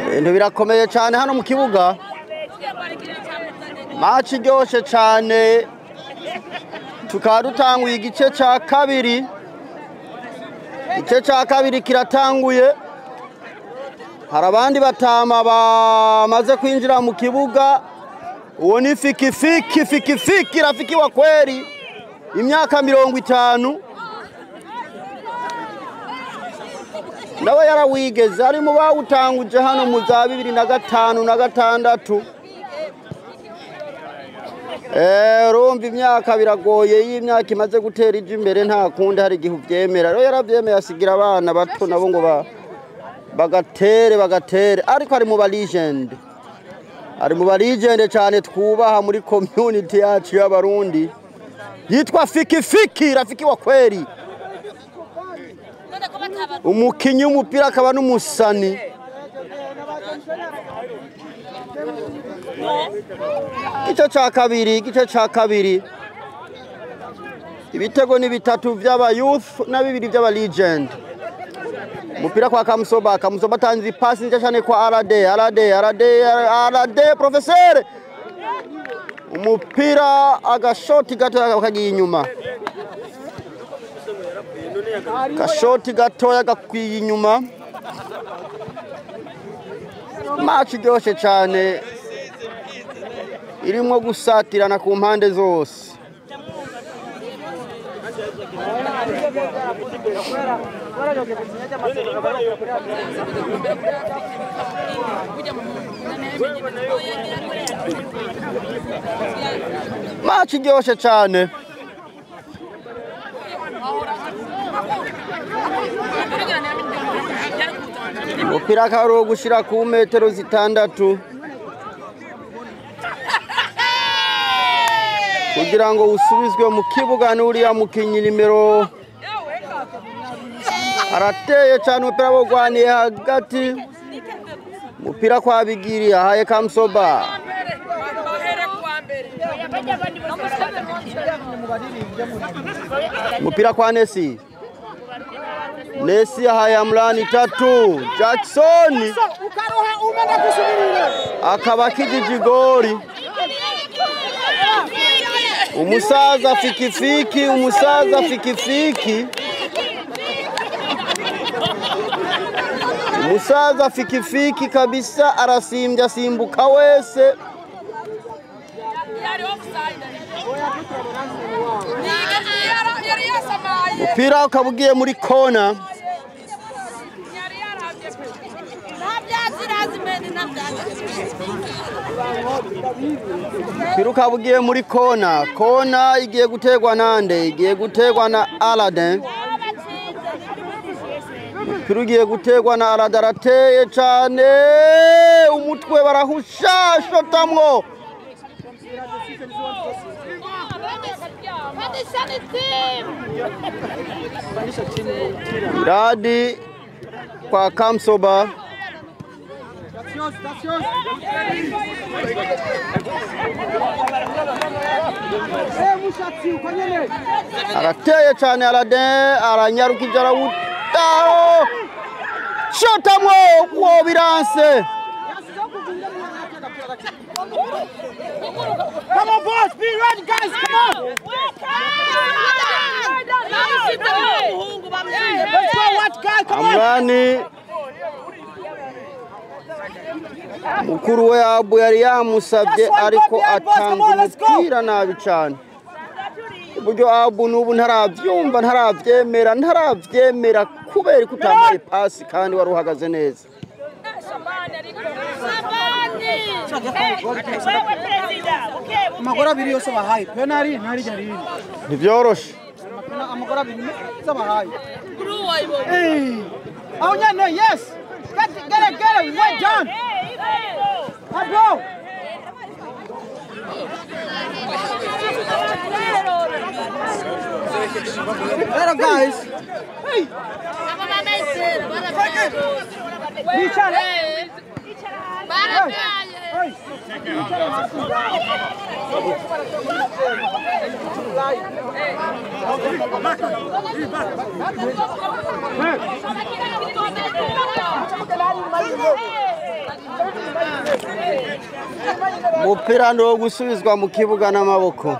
Ibintu birakomeye cyane hano mu kibuga. Match iryoshe cyane. Tukaba dutanguye igice cya kabiri. Igice cya kabiri kiratanguye. Hari abandi batama bamaze kwinjira mu kibuga. Uwo ni Fikifiki, Fikifiki rafiki wa kweli, imyaka 50 nawe yarawigeze, ari mu bawutanguje hano mu za 2005 na 6. Urumva imyaka biragoye, iyo imyaka imaze gutera ije imbere nta kundi, hari igihe ubyemera. Rero yarabyemeye asigira abana bato nabo ngo bagatere bagatere, ariko ari mu ba legend. Ari mu ba legend cyane twubaha muri community yacu y'abarundi. Yitwa Fikifiki, rafiki wa kweli. Umukinyi w'umupira akaba n'umusani. Igice ca kabiri, igice ca kabiri. Ibitego ni bitatu vy'aba youth na bibiri vy'aba legend. Mupira kwa Kamsoba, Kamsoba tanzi pasi nziza cyane kwa RD, RD, RD, RD professeur. Umupira agashoti gatoya kagiye inyuma. Gashoti gatoya gakwiye inyuma. Match iryoshe cyane irimo gusatirana ku mpande zose. Match iryoshe cyane. Umupira karo gushira ku metero 6 kugira ngo usubizwe mu kibuga n'uriya mukinyi nimero arateye cyane. Umupira wogwaniye hagati, umupira kwa Bigiri ahaye Kamsoba. Umupira kwa Nesi, Nesi ahaye Amrani 3 Jackson akaba kijiji gori. Umusaza fikifiki, umusaza fikifiki, umusaza fikifiki kabisa, arasimbya simbuka wese. Umupira ukaba ugiye muri kona. Umupira ukaba ugiye muri kona. Kona igiye gutegwa nande? Igiye gutegwa na Aladdin. Umupira ugiye gutegwa na Aladdin, arateye cyane, umutwe barahusha shotamwo. Radi kwa Kamsoba. Arateye cyane Aladdin, aranyarukije arawutaho, shotamwo wo biranse. Come on boys, be ready guys, come on. Let's go watch guys, come on. Amrani mukuru we Abu yari yamusabye ariko atanga umupira nabi cyane. Uburyo Abu n'ubu ntarabyumva, ntarabyemera, ntarabyemera kubera ko utamaye pasi kandi wari uhagaze neza. Amagora abiri yose bahaye penari ntari jari ntibyoroshe. Amagora abiri yose bahaye. Oh yeah, no, yes. Get it, get it. Well done. Go. Better guys. Hey. Umupira ni uwo gusubizwa mu kibuga n'amaboko.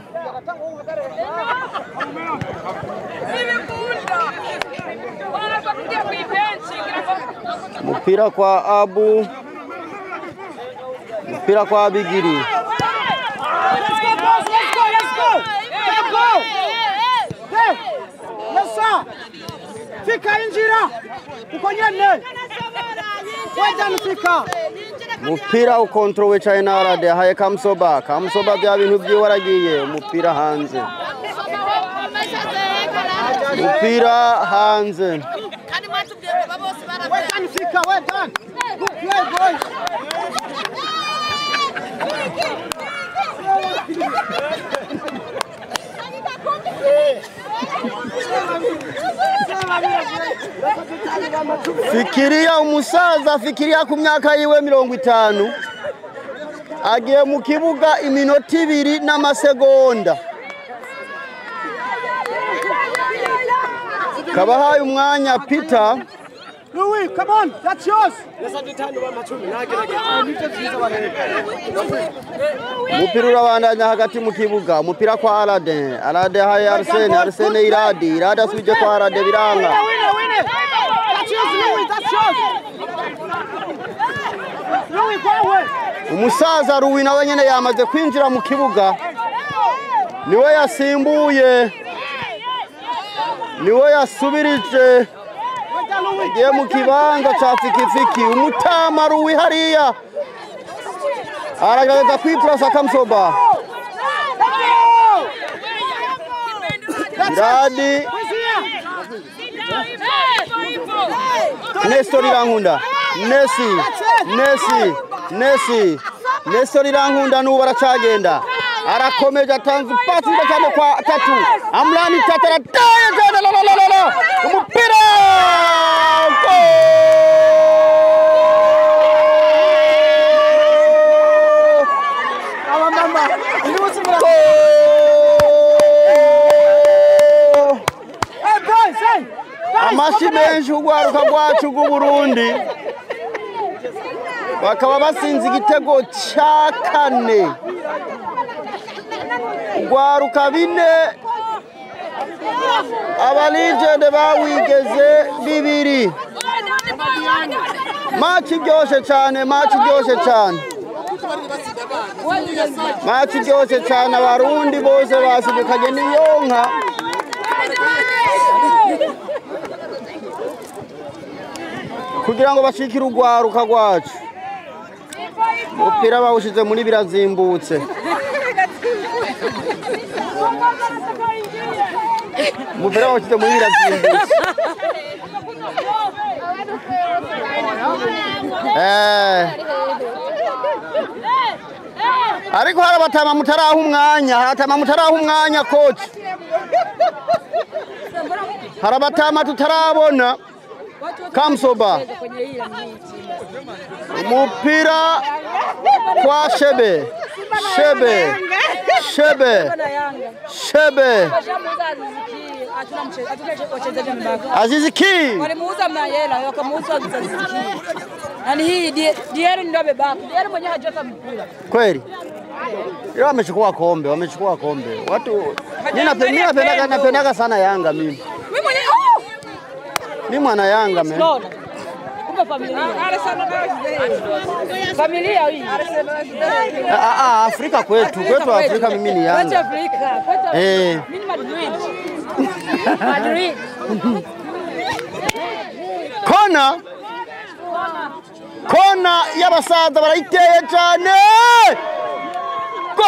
Umupira kwa Abu, umupira kwa Bigiri. Let's go boys, let's go, let's go. Let's go. Hey, yes sir. Fika injira. Uko nyene. Well fika. Umupira ukontrowe cyane na Arade ahaye Kamsoba. Kamsoba bya bintu byiwe aragiye, umupira hanze. Umupira hanze. Well done, Fika, well done. Good play, boys. Fikiria umusaza, fikiria ku myaka yiwe 50 agiye mu kibuga iminota 2 n'amasegonda. Kabahaye umwanya Peter. Louis, come on, that's yours. Umupira urabandanya hagati mu kibuga, umupira kwa Aladin, Aladin haye Arsene, Arsene Iradi, Iradi asubije kwa Aladin biranga. That's yours, Louis, that's yours. Louis, go away. Umusaza Louis nawe nyene yamaze kwinjira mu kibuga. Niwe yasimbuye. Niwe yasubirije. Agiye mu kibanza ca Fikifiki, umutama Louis hariya. Aragerageza kwipurasa Kamsoba. Iradi Nestor Irankunda, Nesi, Nesi, Nesi, Nestor Irankunda n'ubu aracagenda. Arakomeje atanze ipasi nziza cyane kwa Tatu. Amlani Tatu arataye cyane, la la la la la. Umupira! Goal! Hey, boys, hey. Amashi menshi urwaruka rwacu rw'Uburundi bakaba basinze igitego cya kane, urwaruka bine, abaligende bawigeze bibiri. Match iryoshe cyane, match iryoshe cyane, match iryoshe cyane. Abarundi bose basidukanye n'iyonka. Kugira ngo bashikire urwaruka rwacu. Umupira bawushize muri birazimbutse. Umupira bawushize muri birazimbutse. Ariko hari abatama mutaraha umwanya, hari abatama mutaraha umwanya coach. Hari abatama tutarabona. Kamsoba. Umupira kwa Shebe. Shebe. Shebe. Shebe. Aziz Ki. Walimuuza Mayela, wakamuuza Aziz Ki. Na hii Dieri ndio amebaki. Dieri mwenyewe hajata mpira. Kweli. Yeye amechukua kombe, wamechukua kombe. Watu mimi napendaga sana Yanga mimi. Mimi mwenyewe Mimi mwana Yanga mimi. Kumbe familia. Familia hii. Afrika kwetu, kwetu Afrika mimi ni Yanga. Kwetu Afrika, kwetu. Mimi ni Madrid. Madrid. Kona. Kona y'abasaza barayiteye cyane. Goal!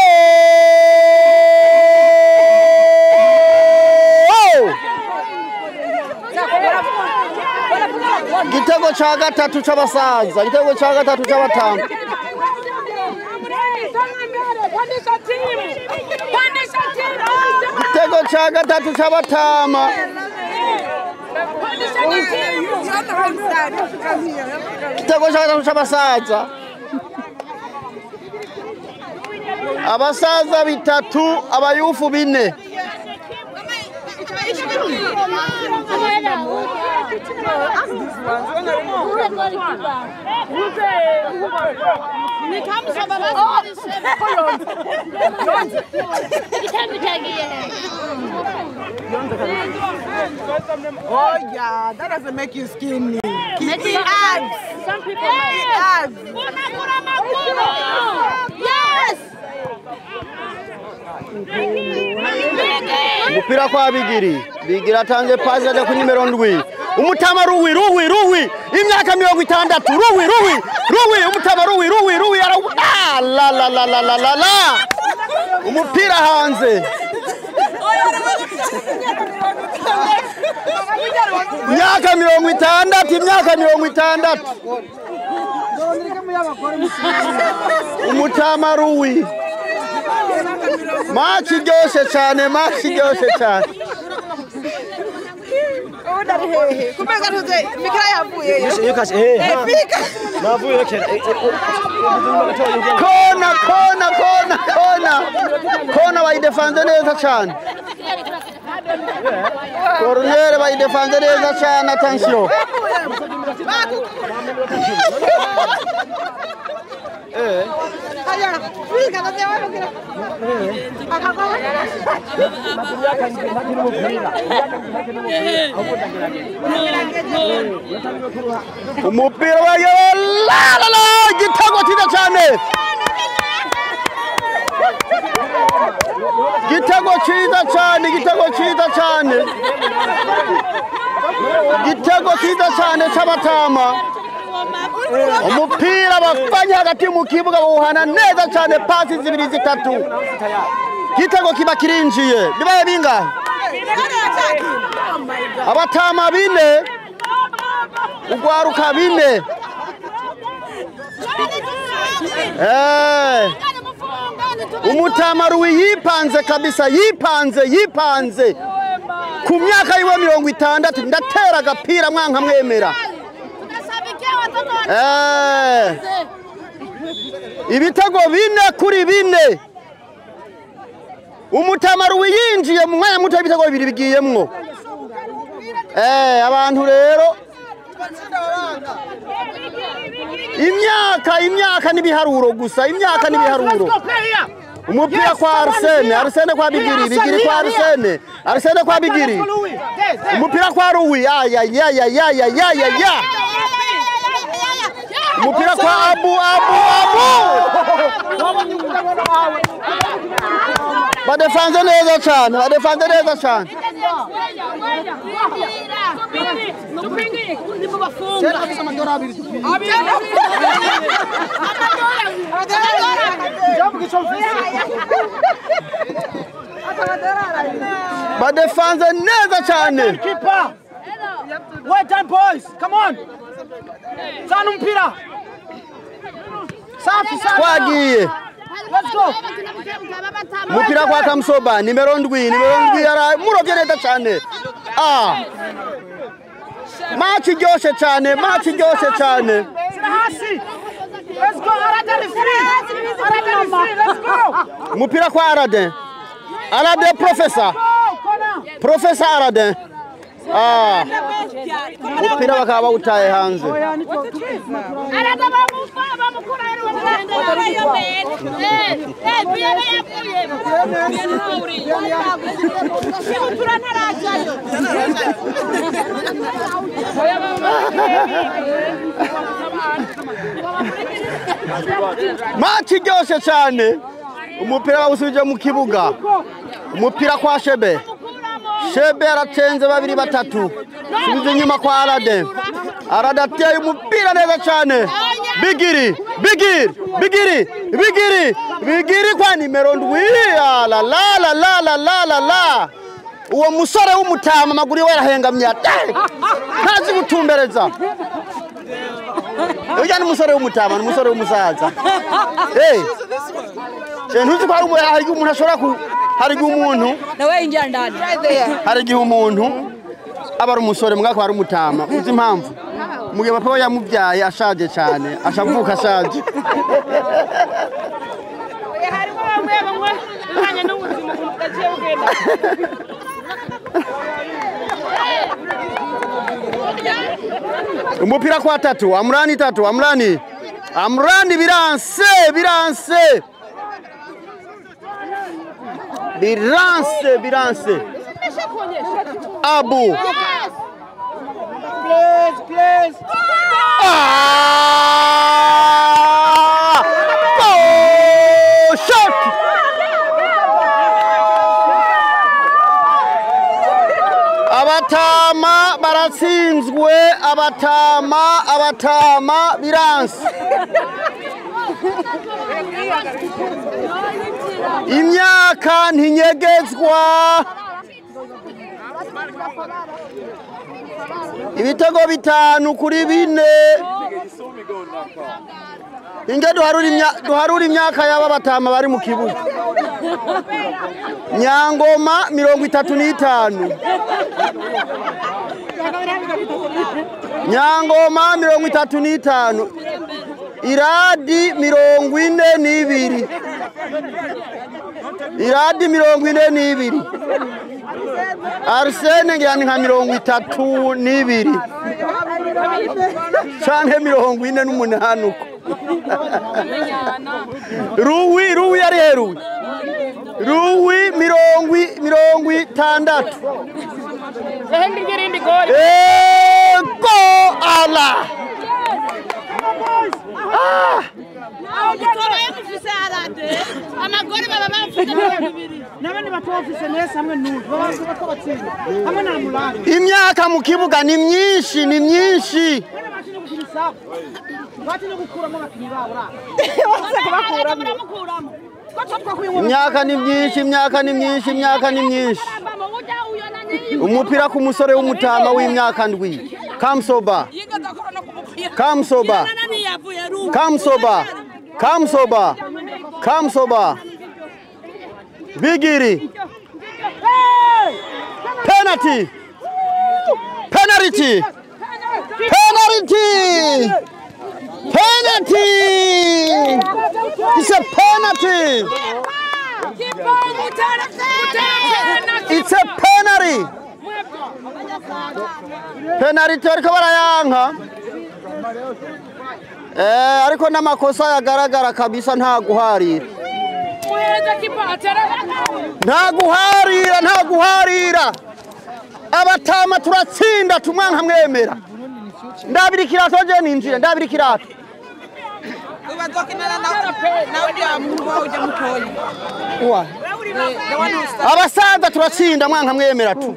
Igitego cha gatatu c'abasaza, igitego cha gatatu c'abatanu. Igitego cha gatatu c'abatama. Igitego cha gatatu c'abasaza. Abasaza bitatu, abayufu bine. Oh yeah, that doesn't make you skinny. It adds. Some people it adds. Yes. Umupira kwa Bigiri. Bigiri atanze pasi ajya ku nimero 7. Umutama Ruwi, Ruwi, Ruwi. Imyaka 60. Ruwi, Ruwi. Ruwi, umutama Ruwi, Ruwi, Ruwi. Ah, la la la la la la la. Umupira hanze. Imyaka 60, imyaka 60. Umutama Ruwi. Match iryoshe cyane, match iryoshe cyane. Kona, kona, kona, kona. Kona bayidefanze neza cyane. Corner bayidefanze neza cyane, attention. Umupira wa la la la, igitego cyiza cyane. Igitego cyiza cyane, igitego cyiza cyane. Igitego cyiza cyane cy'abatama. Umupira bafanye hagati mu kibuga bawuhana neza cyane, pasi zibiri zitatu. Igitego kiba kirinjiye. Bibaye bingahe? Abatama bine, ugwaruka bine. Umutama Ruwi yipanze kabisa, yipanze, yipanze. Ku myaka yiwe 60 ndatera agapira mwanka mwemera. Ibitego 4 kuri 4. Umutama Ruwi yinjiye mu mwanya muto ibitego 2 bigiyemwo. Abantu rero imyaka n'ibiharuro gusa, imyaka n'ibiharuro. Umupira kwa Arsene, Arsene kwa Bigiri, Bigiri kwa Arsene, Arsene kwa Bigiri. Umupira kwa Ruwi, aya ya ya ya ya ya ya ya. Umupira kwa Abu Abu Abu. Badefanze neza cyane, badefanze neza cyane. Badefanze neza cyane. Well done boys, come on. Zana umupira. Safi safi. Twagiye. Let's go. Umupira kwa Kamsoba, nimero 7, nimero 7 yara murovye neza cyane. Match iryoshe cyane, match iryoshe cyane. Let's go, Arada referee. Arada referee, let's go. Umupira kwa Arade. Arade professor. Professor Arade. Umupira bakaba bawutaye hanze. Match iryoshe cyane. Umupira bawusubije mu kibuga. Umupira kwa Shebe. Shebe aracenze 2 3. Subize inyuma kwa Arade. Arade ateye umupira neza cyane. Bigiri, Bigiri, Bigiri, Bigiri, Bigiri kwa nimero 7. La la la la la la la la. Uwo musore w'umutama amaguru yiwe yarahengamye. Ntazi gutumbereza. Uyu ni umusore w'umutama, ni umusore w'umusaza. Ntuzi ko hari umuntu ashobora ku hari umuntu nawe injira ndani. Hari igihe umuntu aba ari umusore mwaka ari umutama. Uzi impamvu? Mugihe papa we yamubyaye ashaje cyane, ashavuka ashaje. Harimo bamwe bamwe bivanye n'ubuzima budaciye bugenda. Umupira kwa 3, Amrani 3, Amrani. Amrani biranse, biranse. Biranse, biranse. Abu. Please, please. Oh, shot. Abatama baratsinzwe, abatama, abatama biranse. Imyaka ntinyegezwa. Ibitego 5 kuri 4. Inge duharura imyaka y'aba batama bari mu kibuga. Nyangoma 35. Nyangoma 35. Iradi 42. Iradi 42. Arsene ngira ni nka 32 canke 48 uko. Ruwi Ruwi ari he Ruwi? Ruwi 60. Ego ala. Ah! Imyaka mu kibuga ni myinshi ni myinshi. Imyaka ni myinshi, imyaka ni myinshi, imyaka ni myinshi. Umupira ku musore w'umutama w'imyaka 7. Kamsoba. Kamsoba. Kamsoba. Kamsoba. Kamsoba. Bigiri. Penalty. Penalty. Penalty. Penalty. It's a penalty. It's a penalty. Penalty ariko barayanka. Ariko n'amakosa yagaragara kabisa nta guharira. Nta guharira, nta guharira. Abatama turatsinda tumwanka mwemera. Ndabira ikirato je ninjire, ndabira ikirato. Abasaza turatsinda mwanka mwemera tu.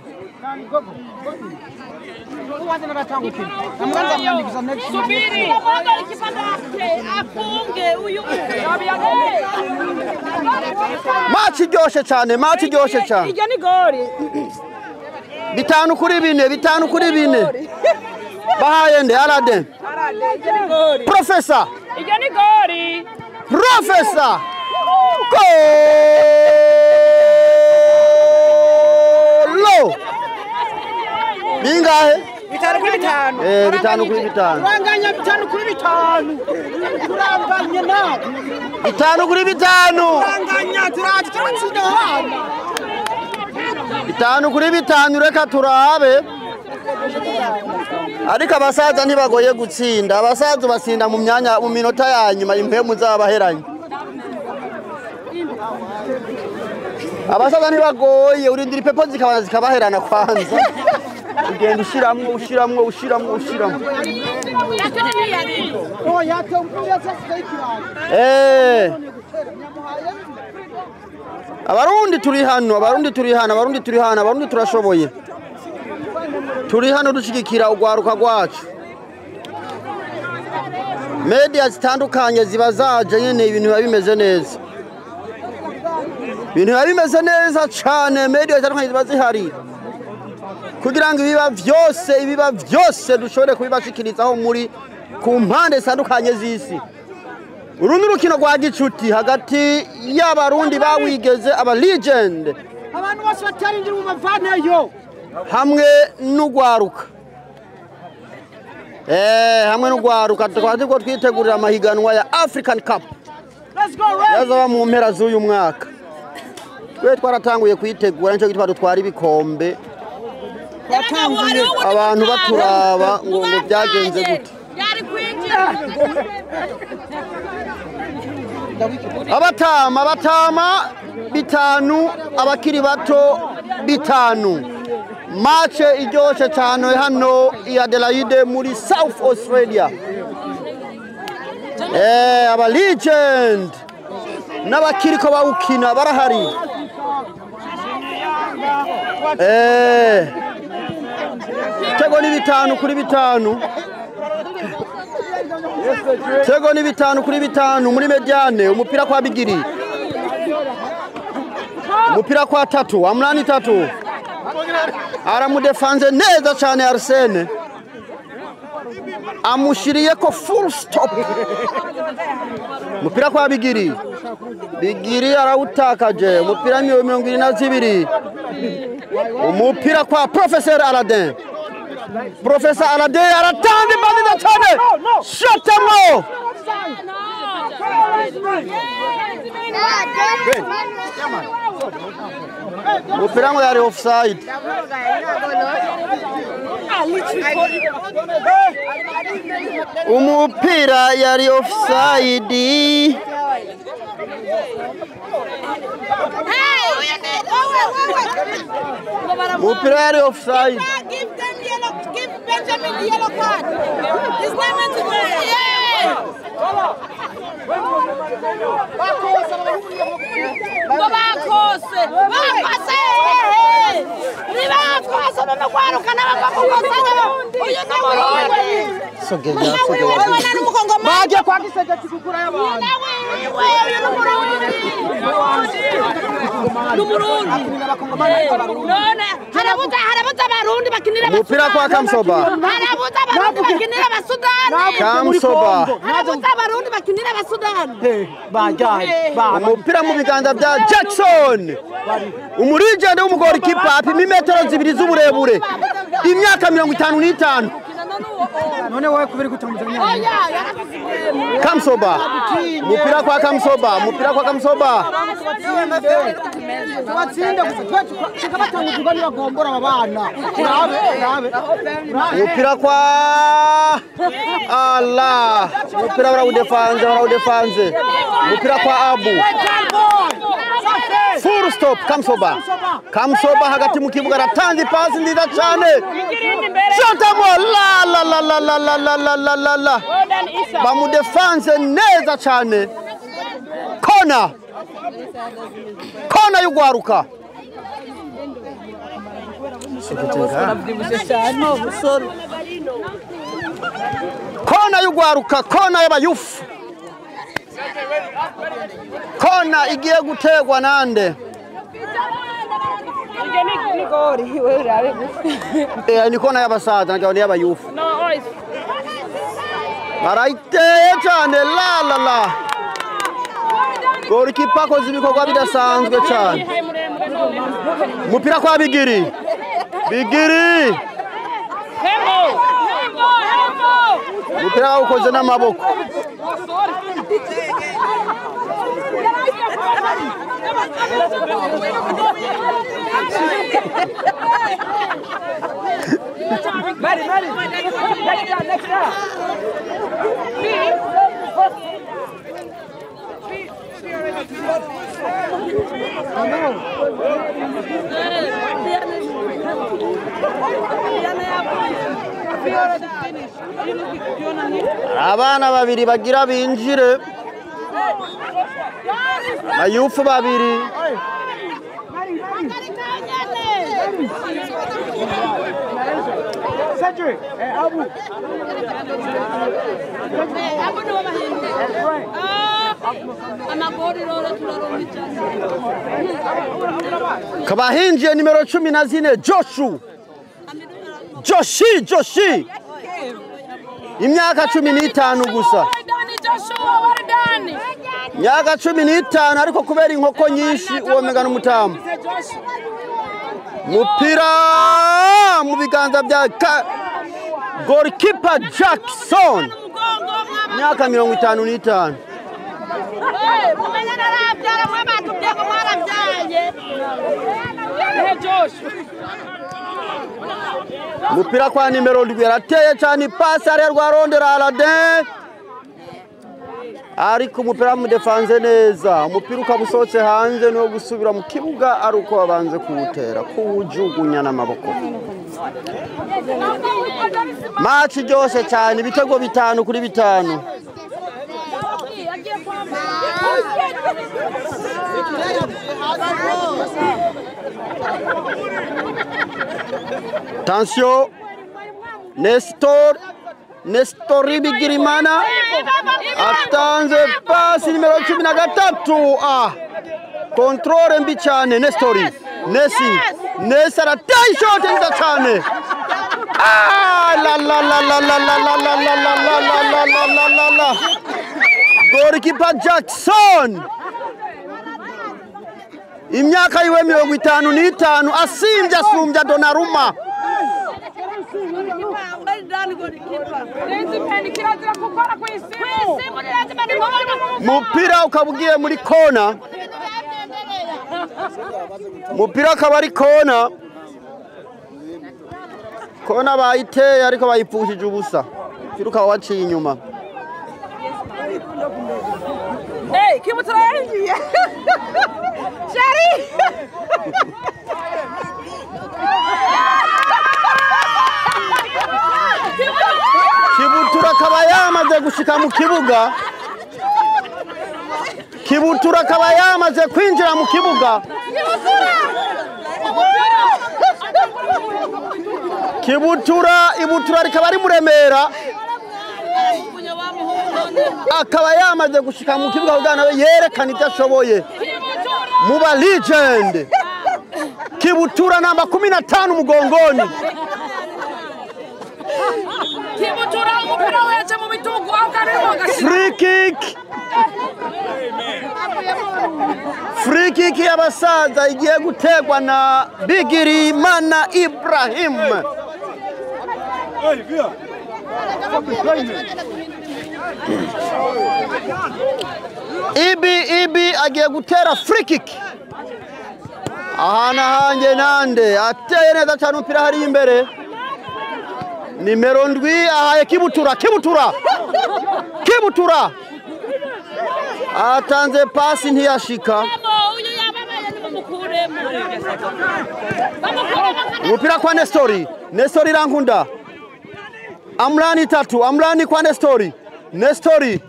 Match iryoshe cyane, match iryoshe cyane. Iryo ni gori. 5-4, 5-4. Bahaye nde Aladdin. Professor. Iryo ni gori. Professor. Golo. Bingahe? 5-5. 5-5. Turanganya 5-5. Turanganya nawe. 5-5. Turanganya turatsinda hano. 5-5 reka turabe. Ariko abasaza ntibagoye gutsinda. Abasaza batsinda mu myanya mu minota ya nyuma impemu zabaheranye. Abasaza ntibagoye urindira ipepo zikabanza zikabaherana kwanza. Ugenda ushiramwo ushiramwo ushiramwo ushiramwo. Abarundi turi hano, abarundi turi hano, abarundi turi hano, abarundi turashoboye. Turi hano dushigikira ugwaruka rwacu. Media zitandukanye ziba zaje nyene ibintu biba bimeze neza. Ibintu biba bimeze neza cyane, media zitandukanye ziba zihari. Kugira ngo ibiba byose dushobore kubibashikirizaho muri ku mpande zitandukanye z'isi. Uru ni urukino rwa gicuti hagati y'abarundi bawigeze aba legend. Abantu bose batarindira mu mavaneyo hamwe n'ugwaruka. Hamwe n'ugwaruka tukaba turiko twitegurira amahiganwa ya African Cup. Let's go Red. Yazaba mu mpera z'uyu mwaka. Twe twaratanguye kuyitegura nico gitwa dutwara ibikombe. Abantu baturaba ngo ngo byagenze gute. Abatama abatama 5 abakiri bato 5. Match iryoshe cyane hano i Adelaide muri South Australia. Aba legend n'abakiriko bawukina barahari. Tego ni 5-5. Tego ni 5-5 muri mediane umupira kwa Bigiri. Umupira kwa 3, Amlani 3. Aramudefanze neza cyane Arsene. Amushiriye ko full stop. Umupira kwa Bigiri. Bigiri arawutakaje umupira 22. Umupira kwa Professor Aladdin. Professor Aladdin aratanze bandida cyane. Shotamo. Umupira ngo yari offside. Umupira yari offside. Umupira yari offside. Give them yellow, give Benjamin the yellow card. He's not meant to play. Bakose, bakose, nibakose no kwaruka n'abakose uyu no murundi. Sogeza, sogeza. Baje kwa gisegeti kugura y'abantu. Uyu no murundi. N'umurundi. None harabuza abarundi bakinira umupira kwa Kamsoba. Harabuza abarundi bakinira abasudani. Kamsoba. Harabuza abarundi bakinira abasudani. Bajaye. Umupira mu biganza bya Jackson. Umurijende w'umugorikipa apima imetero 2 z'uburebure. Imyaka 55. None wowe kubiri gutamuzanya. Oya, yaravuze. Kamsoba. Umupira kwa Kamsoba, umupira kwa Kamsoba. Tubatsinda gusa tukabatanga kugani bagombora aba bana. Urabe, urabe. Umupira kwa Allah. Umupira barawudefanze, barawudefanze. Umupira kwa Abu. Full stop Kamsoba. Kamsoba hagati mu kibuga aratanze ipasi nziza cyane. Shotamo la la la la la la la la la la la. Bamudefanze neza cyane. Kona. Kona y'ugwaruka. Kona y'ugwaruka, kona y'abayufu. Kona igiye gutegwa nande? Ni kona y'abasaza ngira ni y'abayufu. Barayiteye cyane la la la. Golikipa akoze ibikorwa bidasanzwe cyane. Umupira kwa Bigiri. Bigiri. Umupira ukoze n'amaboko. Mari, Mari. Next time, next time. Abana babiri bagira binjire. Bayufu babiri. Cedric, Abu. Kabahinjiye nimero 14 Joshu. Joshi, Joshi. Imyaka 15 gusa. Imyaka 15 ariko kubera inkoko nyinshi uwo mega n'umutamu. Mupira mu biganza bya goalkeeper Jackson. Imyaka 55. Mupira kwa nimero 7 arateye cyane ipasi arerwa arondera Aladin. Ariko umupira mudefanze neza, umupira ukabusohotse hanze no gusubira mu kibuga ari uko babanze kuwutera, kuwujugunya n'amaboko. Match ryose cyane ibitego 5 kuri 5. Attention, Nestor Bigirimana atanze pasi nimero 13. Ah, controle mbi cyane Nestori. Nesi arateye ishoti nziza cyane. Ah, la la la la la la la la la la la la la la la. Goalkeeper Jackson. Imyaka yiwe 55 asimbye asumbya Donnarumma. Mupira ukabugiye muri kona. Umupira akaba ari kona. Kona bayiteye ariko bayipfushije ubusa. Umupira ukaba waciye inyuma. Hey, Kibutura yarinjiye. Shari. Kibutura akaba yamaze gushika mu kibuga. Kibutura akaba yamaze kwinjira mu kibuga. Kibutura ibutura rikaba ari muremera. Akaba yamaze gushika mu kibuga kugira nawe yerekana ibyo ashoboye. Muba legend. Kibutura namba 15 mugongoni. Kibutura umupira waje mu bitugu aho karimo gashira. Free kick. Free kick y'abasaza igiye gutegwa na Bigirimana Ibrahim. Ibi agiye gutera free kick. Ahana hanjye nande ateye neza cyane umupira hari imbere. Nimero 7 ahaye Kibutura. Kibutura atanze pasi ntiyashika. Umupira kwa Nestori. Nestori Rankunda. Amrani 3, Amrani kwa Nestori. Nestori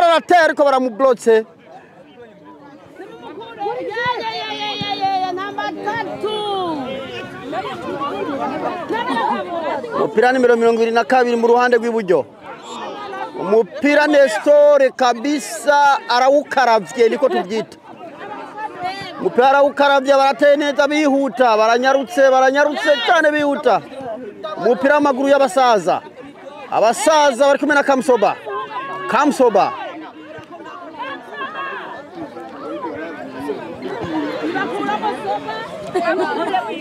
arateye ariko baramublotse. Umupira nimero 22 mu ruhande rw'iburyo. Umupira Nestori kabisa arawukaravye niko tubyita. Umupira arawukaravye, barateye neza bihuta, baranyarutse cyane bihuta. Umupira w'amaguru y'abasaza. Abasaza bari kumwe na Kamsoba. Kamsoba.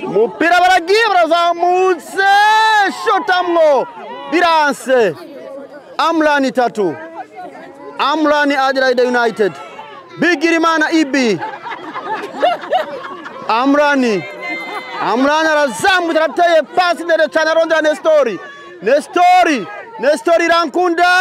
Umupira baragiye barazamutse, shotamwo biranse. Amrani 3. Amrani Adelaide United. Bigirimana Ibi. Amrani arazamutse arateye pasi ndende cyane arondera Nestori. Nestori Rankunda.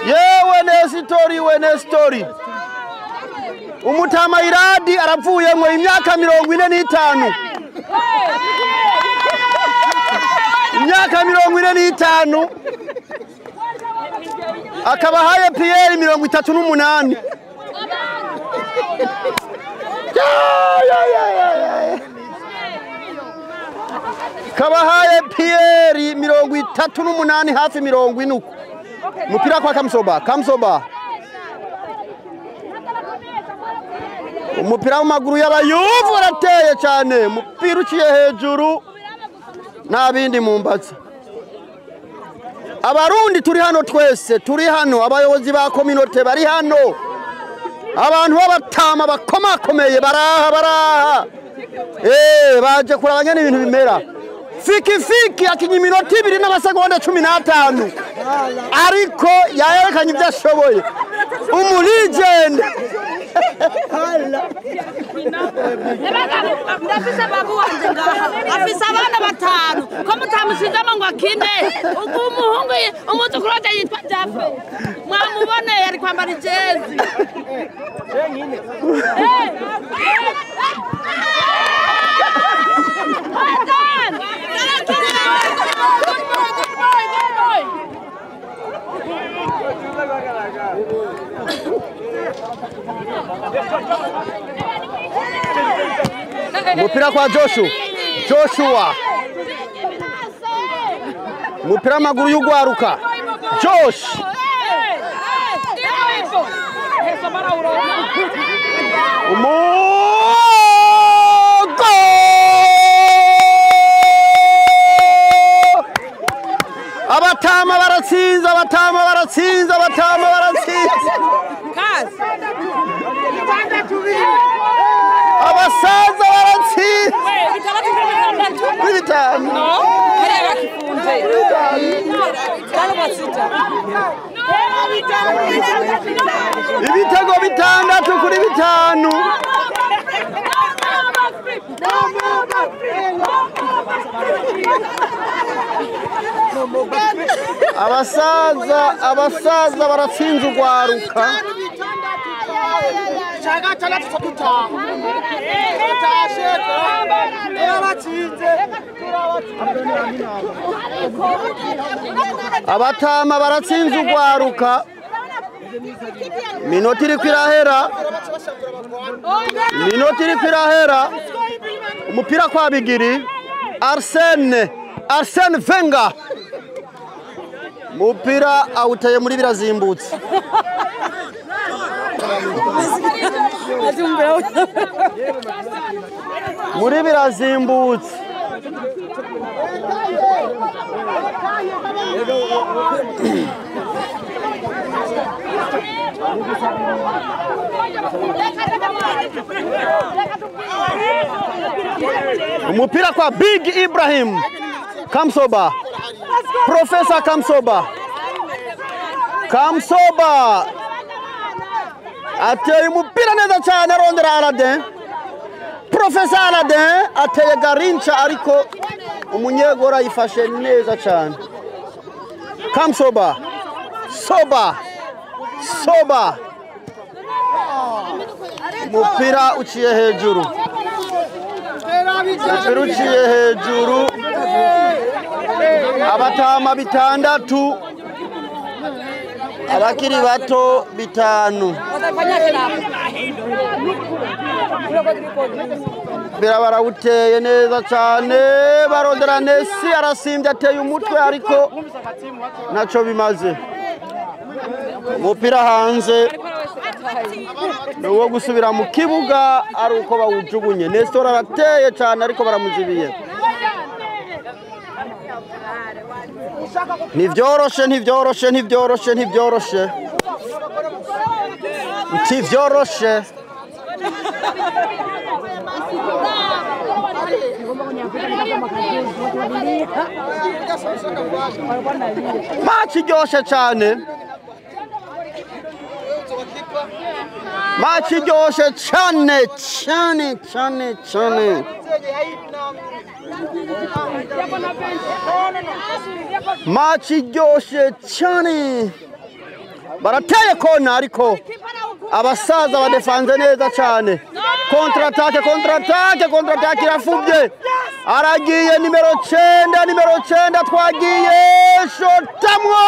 Yewe Nestori. Umutama Iradi aravuyemwo imyaka 45. Imyaka 45. Akaba haye Pierre 38. Kabahaye Pierre 38 hafi 40. Mupira kwa Kamsoba. Umupira w'amaguru y'abayuvu barateye cyane. Umupira uciye hejuru nta bindi mumbatse. Abarundi turi hano twese, turi hano abayobozi ba kominote bari hano. Abantu b'abatama bakomakomeye baraha. Baje kuraba nyene ibintu bimera. Fiki akinye iminota 2 n'amasegonda 15. Ariko yayerekanye ibyo ashoboye. Umulegend. Ndafise babu wanje ngaha afise abana batanu ko mutamusizamo ngo akine. Ubwo umuhungu umuzukuru wanje yitwa Jafe mwamuboneye ari kwambara ijezi. Mupira kwa Joshua. Mupira w'amaguru y'ugwaruka. Josh. Abatama baratsinze, abatama baratsinze, abatama baratsinze. Abasaza baratsinze. Bitanu. Ibitego 6-5. Abasaza baratsinze urwaruka. Abatama baratsinze urwaruka. Minota iri kwirahera. Minota iri kwirahera. Umupira kwa Bigiri. Arsene Wenger. Mupira awuteye muri birazimbutse. Muri birazimbutse. Umupira kwa Big Ibrahim Kamsoba. Professor Kamsoba. Kamsoba ateye umupira neza cyane arondera Aladin. Professor Aladin ateye Garincha ariko umunyegora yifashe neza cyane. Kamsoba. Soba. Soba. Umupira uciye hejuru. Umupira uciye hejuru. Abatama 6, abakiri bato 5. Barawuteye neza cyane barondera Nesi arasimbye ateye umutwe ariko ntacyo bimaze. Umupira hanze ni uwo gusubira mu kibuga ari uko bawujugunye. Nestor arateye cyane ariko baramuzibiye. Ntivyoroshe, ntivyoroshe, ntivyoroshe, ntivyoroshe. Ntivyoroshe. Match iryoshe cyane. Match iryoshe cyane cyane cyane cyane. Match iryoshe cyane. Barateye kona ariko abasaza badefanze neza cyane. Contre attaque, contre attaque, contre attaque irafubye. Aragiye nimero 9, nimero 9 twagiye shotamwo.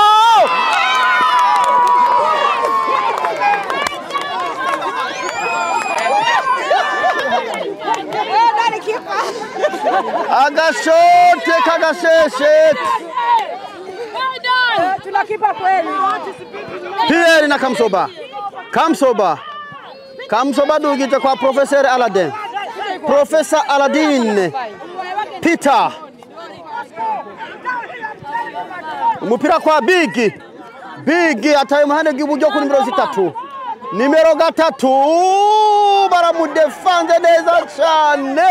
Agashote kagasheshete. Pierre na Kamsoba. Kamsoba. Kamsoba dugije kwa Professor Aladin. Professor Aladin Peter. Umupira kwa Big. Big ataye muhande bw'iburyo kuri nimero 3. Nimero 3 baramudefanze neza cyane.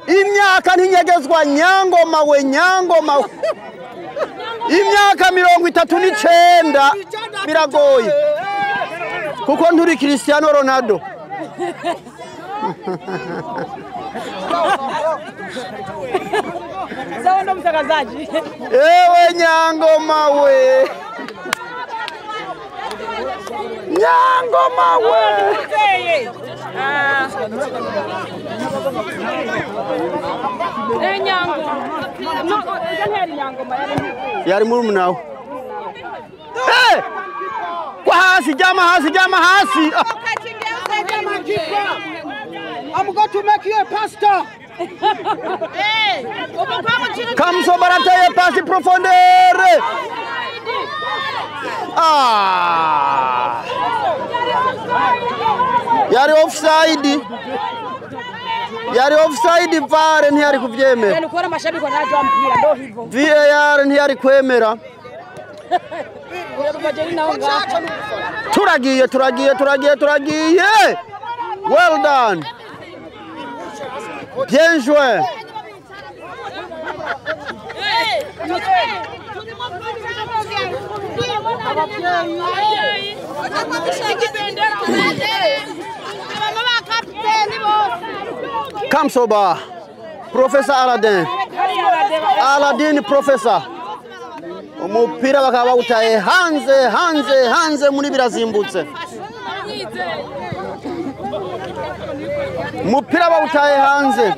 Imyaka ntinyegezwa Nyangoma we, Nyangoma. Imyaka 39 biragoye. Kuko nturi Cristiano Ronaldo. Sawa ndo mtangazaji. Ewe Nyangoma we. Nyangoma we. Yari murumuna. Hey! Kwa hasi, jama hasi, jama hasi. I'm going to make you a pastor. Kamsoba arateye pasi profondeur. Ah! Yari offside. Yari offside VAR ntiyari kuvyemera. VAR ntiyari kwemera. Turagiye, turagiye, turagiye, turagiye. Well done. Bien joué. Kamsoba, Professor Aladin. Aladin Professor. Umupira bakaba bawutaye hanze hanze hanze muri birazimbutse. Umupira bawutaye hanze.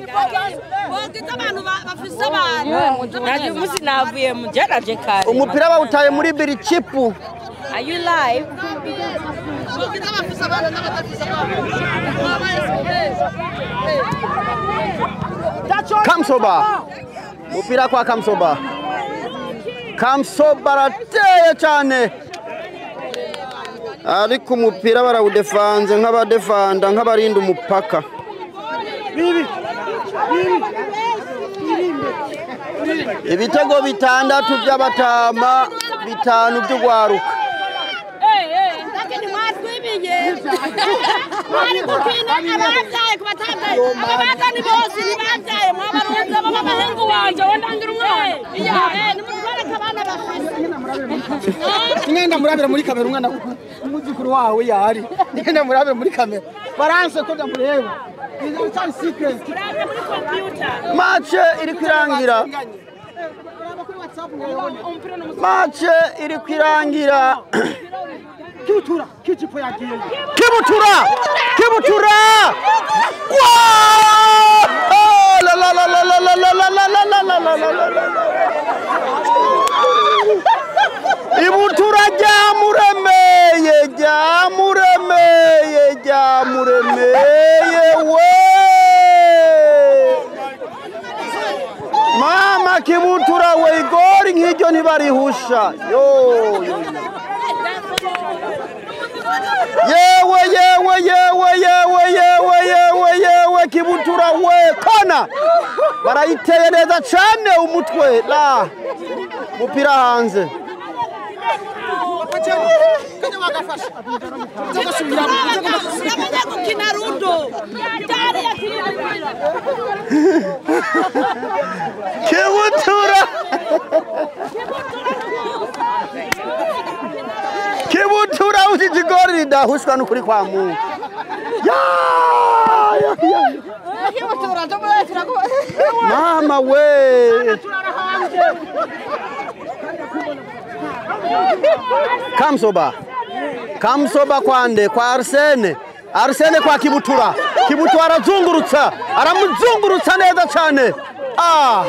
Umupira bawutaye muri birichipu. Are you live? Kamsoba. Umupira kwa Kamsoba. Kamsoba arateye cyane. Ariko umupira barawudefanze nk'abadefanda nk'abarinda umupaka. Ibitego bitandatu by'abatama, bitanu by'ugwaruka. Ngenda murabira muri kamera umwana umuzukuru wawe yari. Ngenda murabira muri kamera. Baranse ko ndamureba. Match iri kwirangira. Match iri kwirangira. Kibutura, kijipo yagiye. Kibutura! Kibutura! Wow! La la la la la la la la la la la la la la. Ibutura ryamuremeye, ryamuremeye, ryamuremeye we. Mama Kibutura we igori nk'iryo ntibarihusha. Yo yo. Yewe yewe yewe yewe yewe yewe yewe Kibutura we kona barayiteye neza cyane umutwe la mupira hanze. Kibutura Kibutura uti jigori ridahushwa n'ukuri kwa Mungu. Ya ya ya. Mama we. Kamsoba. Kamsoba kwande kwa Arsene. Arsene kwa Kibutura. Kibutura arazungurutsa. Aramuzungurutsa neza cyane. Ah.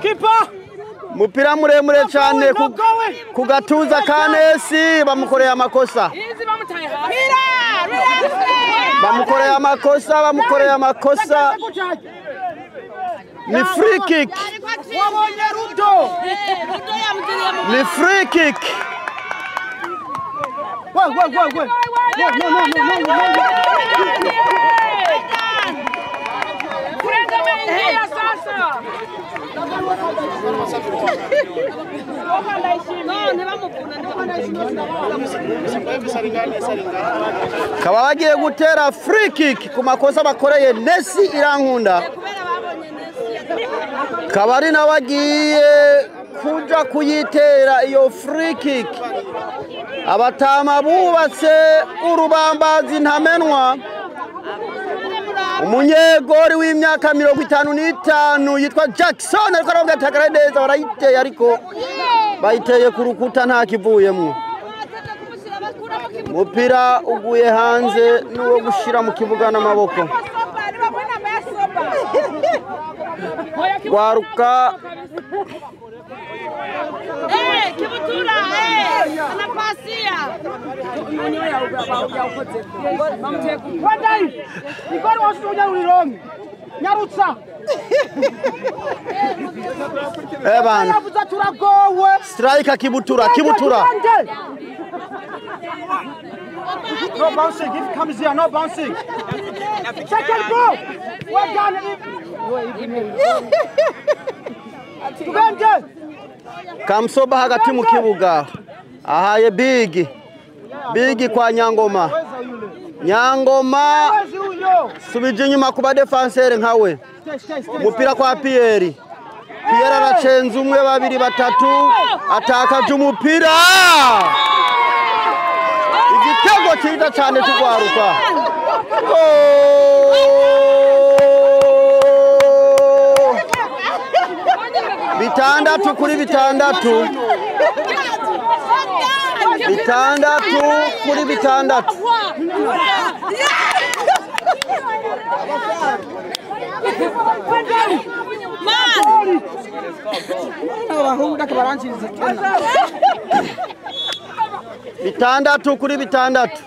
Kipa mupira muremure cyane ku gatuza ka Nesi bamukoreye amakosa. Bamukoreye amakosa, bamukoreye amakosa. Ni free kick. Ni free kick. Go go go go. No no no no no. Kaba bagiye gutera free kick ku makosa bakoreye Nesi Irankunda. Kabari nawe agiye kuja kuyitera iyo free kick. Abatama bubatse urubambazi ntamenwa. Umunyegori w'imyaka 55 yitwa Jackson ariko aravuga atakara neza barayiteye ariko bayiteye ku rukuta nta kivuyemo. Umupira uguye hanze n'uwo gushira mu kibuga n'amaboko. Waruka Kibutura anapasia. Wadai. Igori wasunya ulirongi. Nyarutsa. Bana. Striker Kibutura, Kibutura. No bouncing, if comes here, no bouncing. Second goal. Well done. Kamsoba hagati mu kibuga ahaye Big. Bigi kwa Nyangoma. Nyangoma subije inyuma kuba defenseur nkawe. Umupira kwa Pierre. Pierre aracenza umwe babiri batatu atakaje umupira. Igitego cyiza cyane tugwaruka. Bitandatu kuri bitandatu. Bitandatu kuri bitandatu. Bitandatu kuri bitandatu.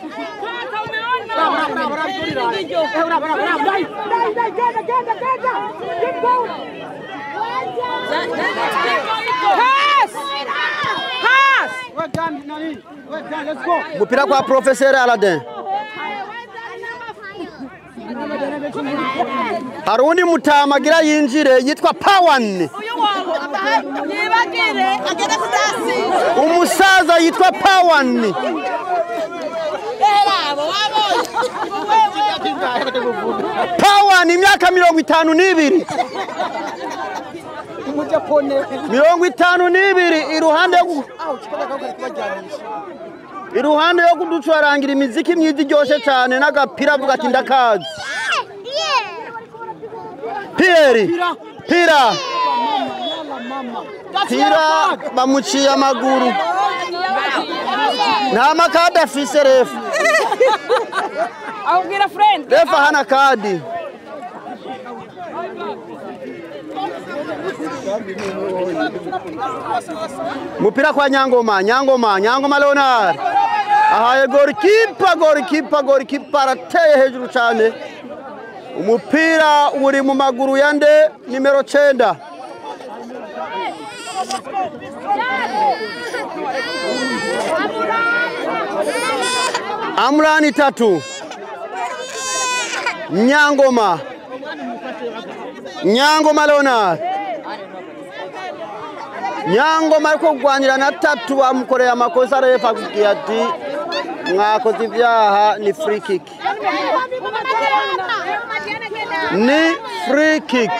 Mupira kwa Professeur Aladin. Haruni mutamagira yinjire yitwa Pawan. Umusaza yitwa Pawan. Pawan imyaka 52. 52 iruhande iruhande yo kuducwarangira imiziki myiza iryoshe cyane n'agapira avuga ati ndakazi. Pierre Pira Pira bamuciye amaguru. Nta makadi afise refa. Refa hana kadi. Mupira kwa Nyangoma, Nyangoma, Nyangoma Leonard. Ahaye goalkeeper, goalkeeper, goalkeeper arateye hejuru cyane. Umupira uri mu maguru yande nimero 9. Amrani 3. Nyangoma. Nyangoma Leonard. Nyangoma ariko kugwanira na 3 amukoreye amakosa refa kugira ati mwakoze ibyaha ni free kick. Ni free kick.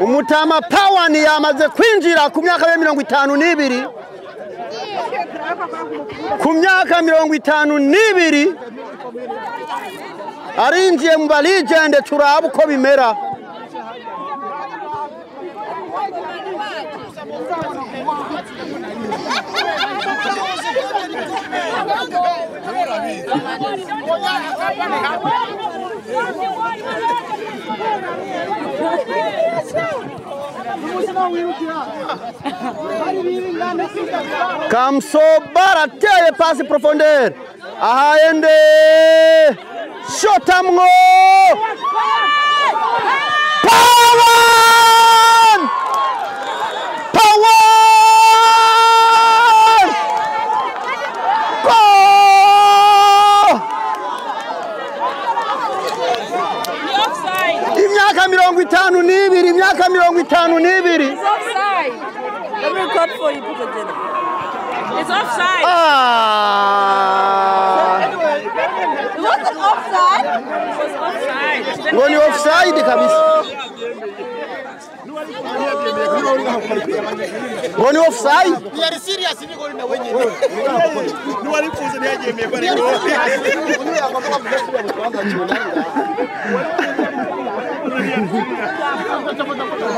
Umutama Pawan yamaze kwinjira ku myaka ya 52. Ku myaka 52 arinjiye mu baligende turaba uko bimera. Kamsobara ateye pasi profondeur. Ahaende shotamwo. Pawan! Pawan! Goal! Imyaka 52, imyaka 52. It's offside. Let me record for you, put it. It's offside. Ah. It wasn't offside. It was offside. Ngo ni offside kabisa. Ngo ni offside. We are serious ni goli na wenyewe. Ni walifuze ni yajemeye kwa ni.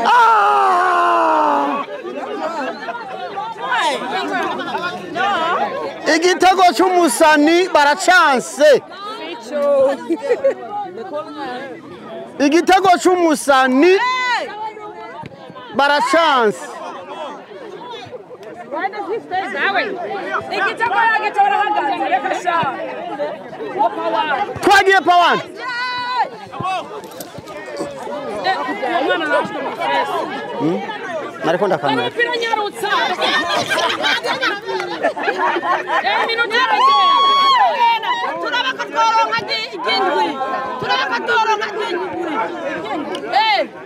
Ah! Igitego cy'umusani baracanse. Igitego cy'umusani baracanse. Twagiye Pawan. Nariko ndakamera.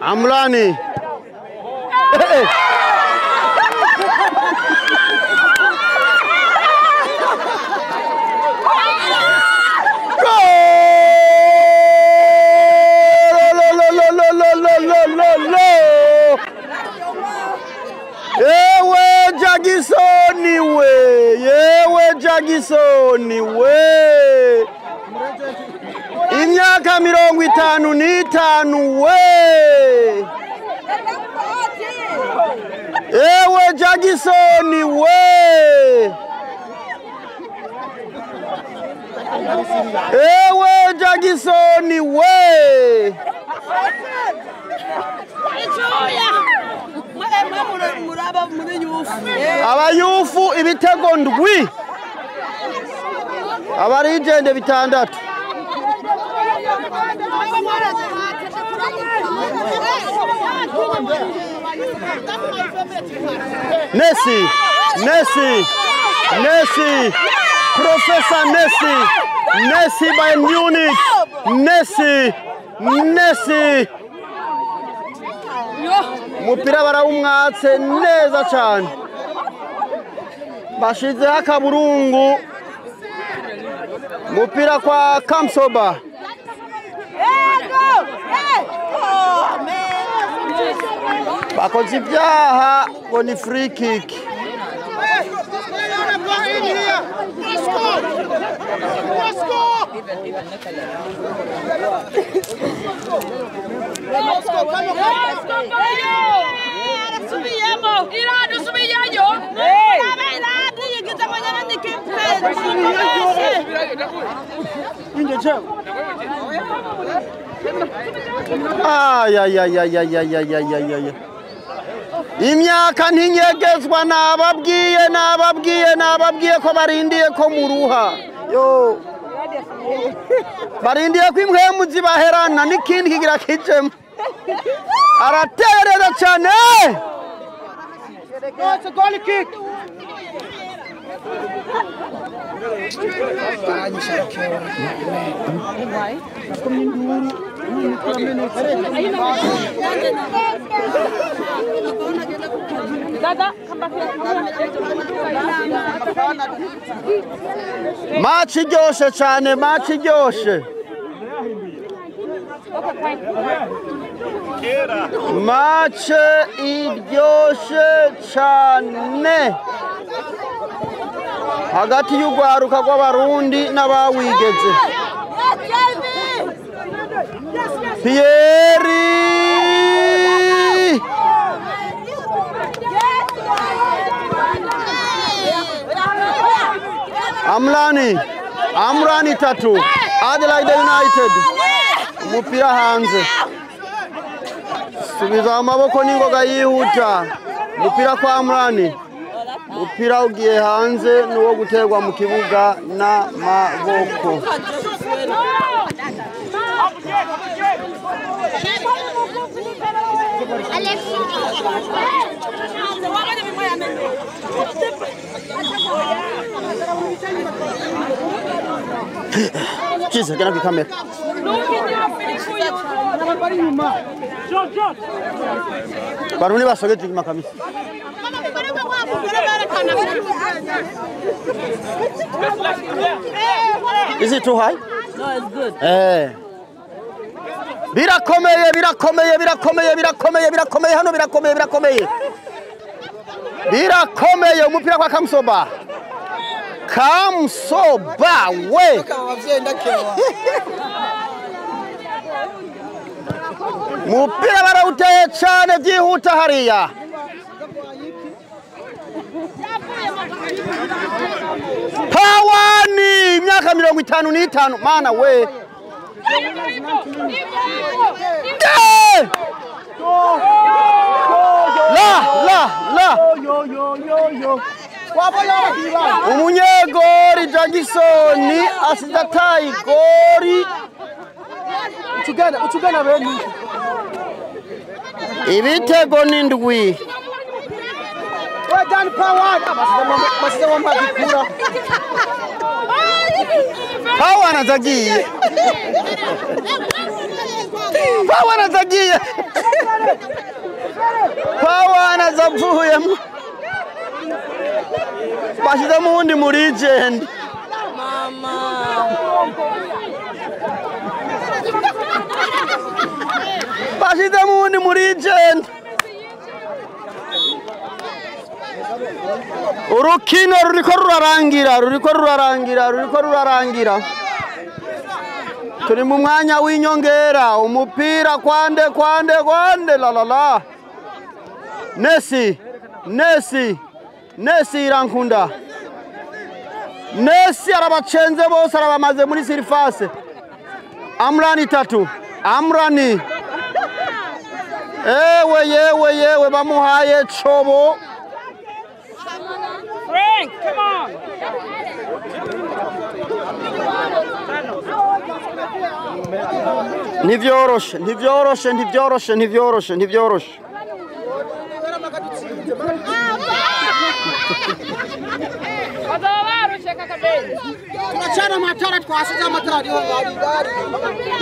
Amlani. Jackson we, yewe Jackson we, imyaka 55 we, yewe Jackson we, ewe Jackson we. Abayufu ibitego 7, abarijende 6. Messi, Messi, Messi, Professor Messi, Messi Bayern Munich, Messi, Messi. Umupira barawumwatse neza cyane, bashizeho akaburungu. Umupira kwa Kamsoba. Bakoze ibyaha ngo ni free kick. Ay, ay, ay, ay, ay, ay, ay, ay, ay. Imyaka ntinyegezwa, nababwiye, nababwiye, nababwiye ko barindiye ko muruha. Yo. Barindiye ko impwemu zibaherana n'ikindi kigira kijemo. Araterera cyane. No, it's a goal kick. Match iryoshe cyane, match iryoshe. Match iryoshe cyane hagati y'urwaruka rw'abarundi n'abawigeze. Pierre Amrani, Amrani 3, Adelaide United. Umupira hanze, subiza amaboko n'ingoga yihuta. Umupira kwa Amrani, umupira ugiye hanze nuwo guterwa mu kibuga n'amaboko. Chiza, gena ku kamera. Barundi basogeje inyuma kabisa. Is it too high? No, it's good. Eh. Birakomeye, birakomeye, birakomeye, birakomeye, birakomeye hano, birakomeye, birakomeye. Birakomeye. Umupira kwa Kamsoba. Kamsoba we. Mupira barawuteye cyane byihuta hariya. Pawani imyaka 55 mana we. La la la. Umunyegori Jackson asize igori. Utugana bene. Ibitego ni 7. Dan Pawan basize wamagikura. Pawan azagiye. Pawan azagiye. Pawan azavuyemo. Bashyizemo uwundi muri legend. Mama. Bashyizemo uwundi muri legend. Urukino ruriko rurarangira, ruriko rurarangira, ruriko rurarangira. Turi mu mwanya w'inyongera, umupira kwande kwande kwande la la la. Nesi, Nesi, Nesi Irankunda. Nesi arabacenze bose arabamaze muri surface. Amrani tatu, Amrani. Ewe yewe yewe bamuhaye chobo. Frank, come on. Ntivyoroshe, ntivyoroshe, ntivyoroshe, ntivyoroshe, ntivyoroshe.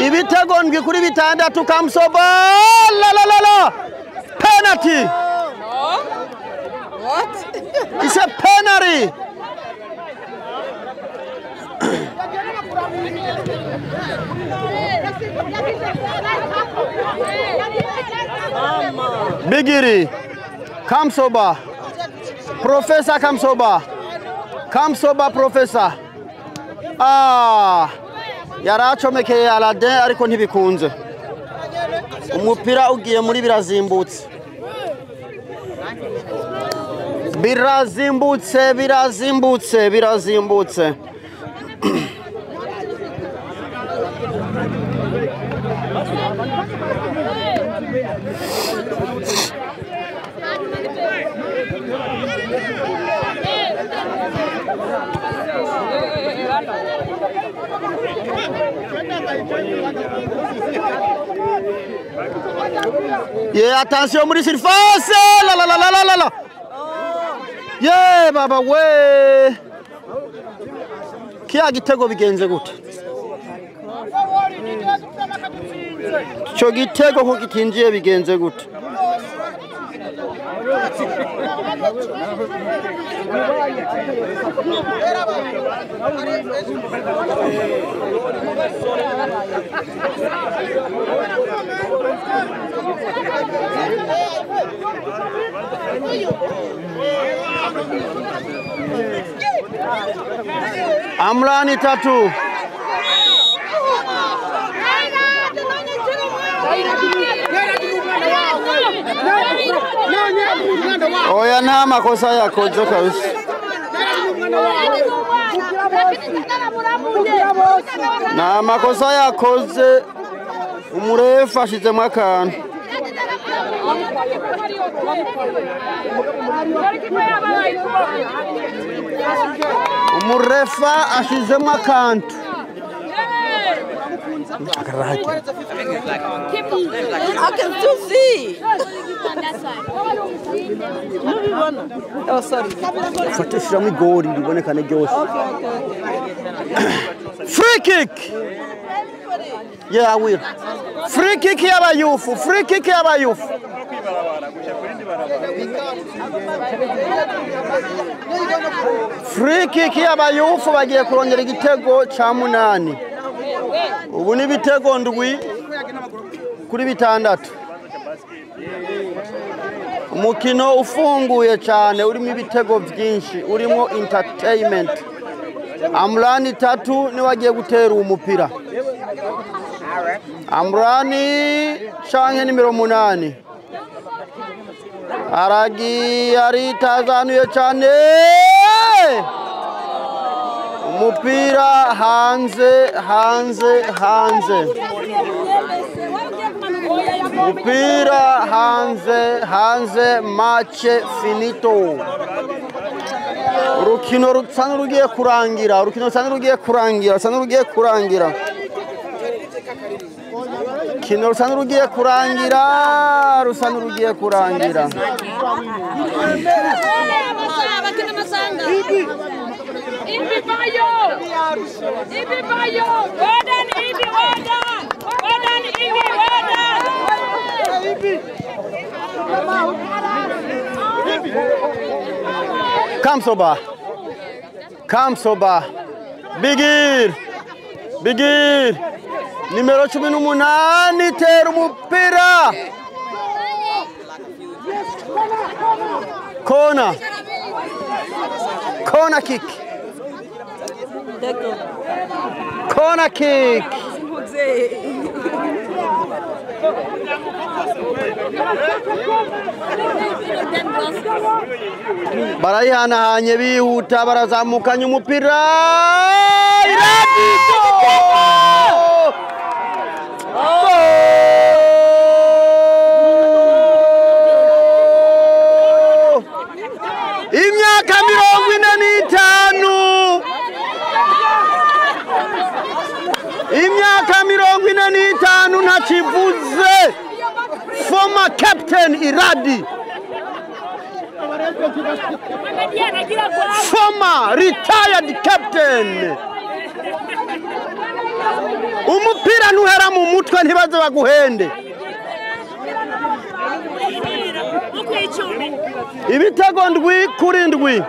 Ibitego ndwi kuri bitandatu Kamsoba la la la la. Penalty. What? It's a penalty. Bigiri Kamsoba. Professor Kamsoba. Kamsoba Professor. Ah, yaracomekeye Aladdin ariko ntibikunze. Umupira ugiye muri birazimbutse. Birazimbutse, birazimbutse, birazimbutse. Yeah, attention muri surface. La la la la la la. Yeah, baba we. Kiya gitego bigenze gute? Cyo gitego ko gitinjiye bigenze gute? Amrani tatu. Oya nta makosa yakoze kabisa. Nta makosa yakoze, umurefu ashizemo akantu. Umurefa ashizemo akantu. I can still see. Oh, sorry. Fatishiramo igori ribonekane ryose. Free kick. Yeah, I will. Free kick y'abayufu, free kick y'abayufu. Free kick y'abayufu bagiye kurongera igitego ca 8. Ubu ni ibitego ndwi kuri bitandatu. Umukino ufunguye cyane urimo ibitego byinshi, urimo entertainment. Amrani tatu ni wagiye gutera umupira. Amrani canke nimero 8. Aragiye aritazanuye cyane. Umupira hanze hanze hanze. Umupira hanze hanze, match finito. Urukino rusa n'urugiye kurangira, urukino rusa n'urugiye kurangira, rusa n'urugiye kurangira. Urukino rusa n'urugiye kurangira, rusa n'urugiye kurangira. Ibi bayo! Ibi bayo! Well done, Ibi, well done! Well done, Ibi, well done! Kamsoba. Kamsoba. Bigir. Bigir. Nimero 18 tera umupira. Kona. Corner kick. Corner kick. Barayihanahanye bihuta barazamukanye umupira. Iradi goal! Goal! Imyaka 45. Imyaka 45 ntakivuze. Former captain Iradi. Former retired captain. Umupira ntuhera mu mutwe ntibaze baguhende. Ibitego 7 kuri 7.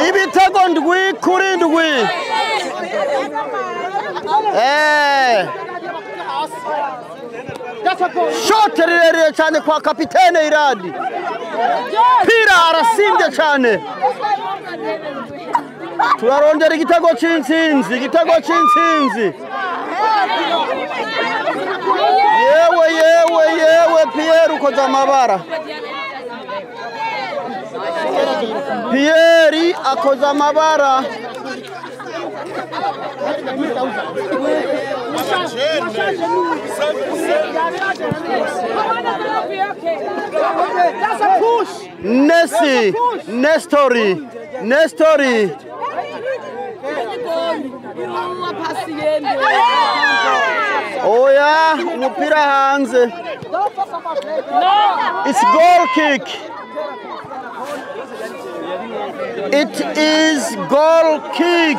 Ibitego 7 kuri 7. Shot rirerire cyane kwa kapitene Iradi. Pira arasimbye cyane. Turarondera igitego cy'intsinzi, igitego cy'intsinzi. Yewe yewe yewe Pierre ukoze amabara. Pierre akoze amabara. Nessi, Nestori, Nestori. Oya, umupira hanze. It's goal kick. It is goal kick.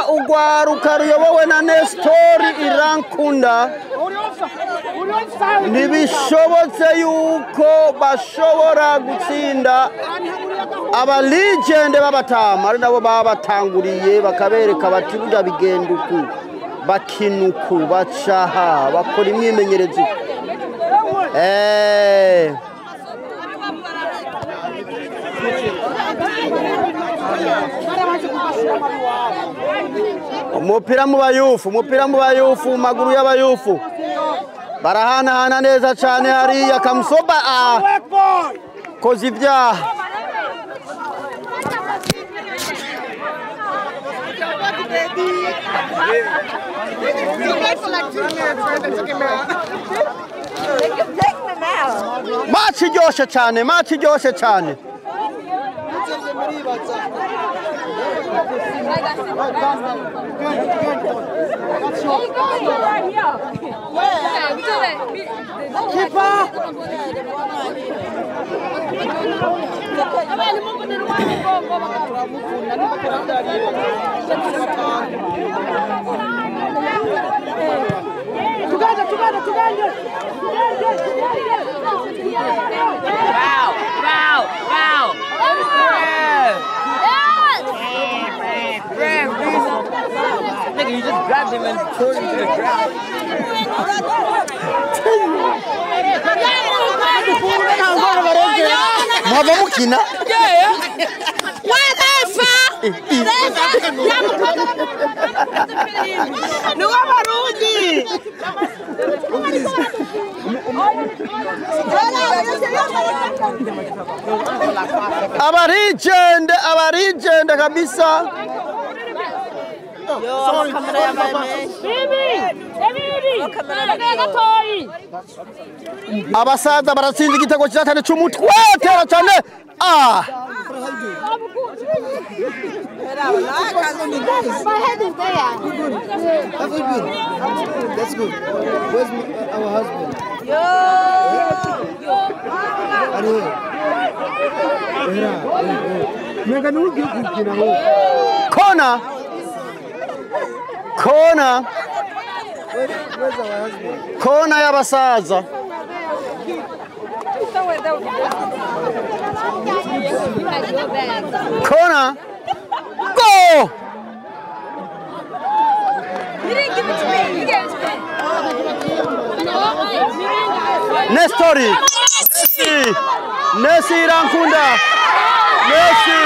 Ugwaruka ruyobowe na Nestori Irankunda. Ntibishobotse yuko bashobora gutsinda aba legend b'abatama, ari nabo babatanguriye bakabereka bati burya bigenda uku, bakinuku, bacaha, bakora imyimenyerezo. Umupira mu bayufu, umupira mu bayufu, mu maguru y'abayufu. Barahanahana neza cyane hariya Kamusoba koze ibyaha. Match iryoshe cyane, match iryoshe cyane. Wow, wow, wow. Nigga, you just grabbed him and threw him to the ground. Mwaba mukina? Abarigende, abarigende kabisa. Abasaza baratsinze igitego cyiza cyane cy'umutwe, tera cyane. My head is there. That's good. That's good. Where's our husband? Yo. Corner. Corner. Where's our husband? Corner y'abasaza. Corner. Go! Nestori, Nesi, Nesi Irankunda, Nesi.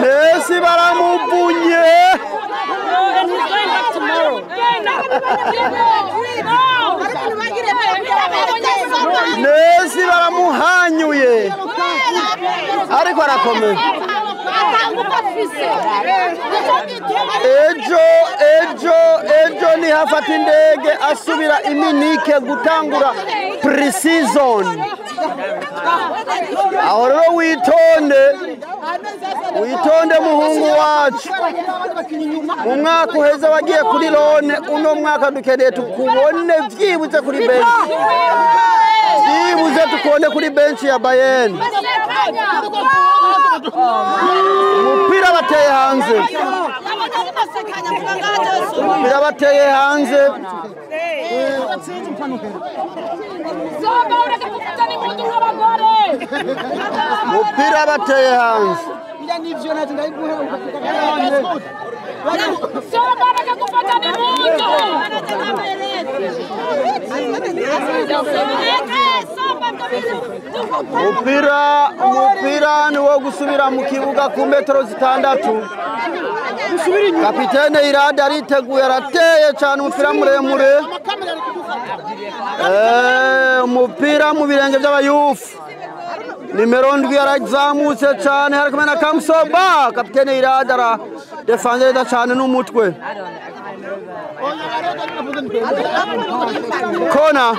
Nesi baramuvunye. Nesi baramuhanyuye ariko arakomeye. Ejo nihafata indege asubira iminike gutangura pre-season. Aho rero witonde muhungu wacu. Mu mwaka uheze wagiye kuri lone, uno mwaka dukeneye tukubone byibuze kuri bench. Byibuze tukubone kuri bench ya Bayern. Umupira bateye hanze. Umupira bateye hanze. Umupira bateye hanze. Umupira ni wo gusubira mu kibuga ku metero 6. Kapitene Irade ariteguye, arateye cyane umupira muremure. Umupira mu birenge by'abayufu. Nimero 7 yarazamutse cyane, ari kumwe na Kamsoba. Kapitene Irade aradefanda neza cyane n'umutwe. Corner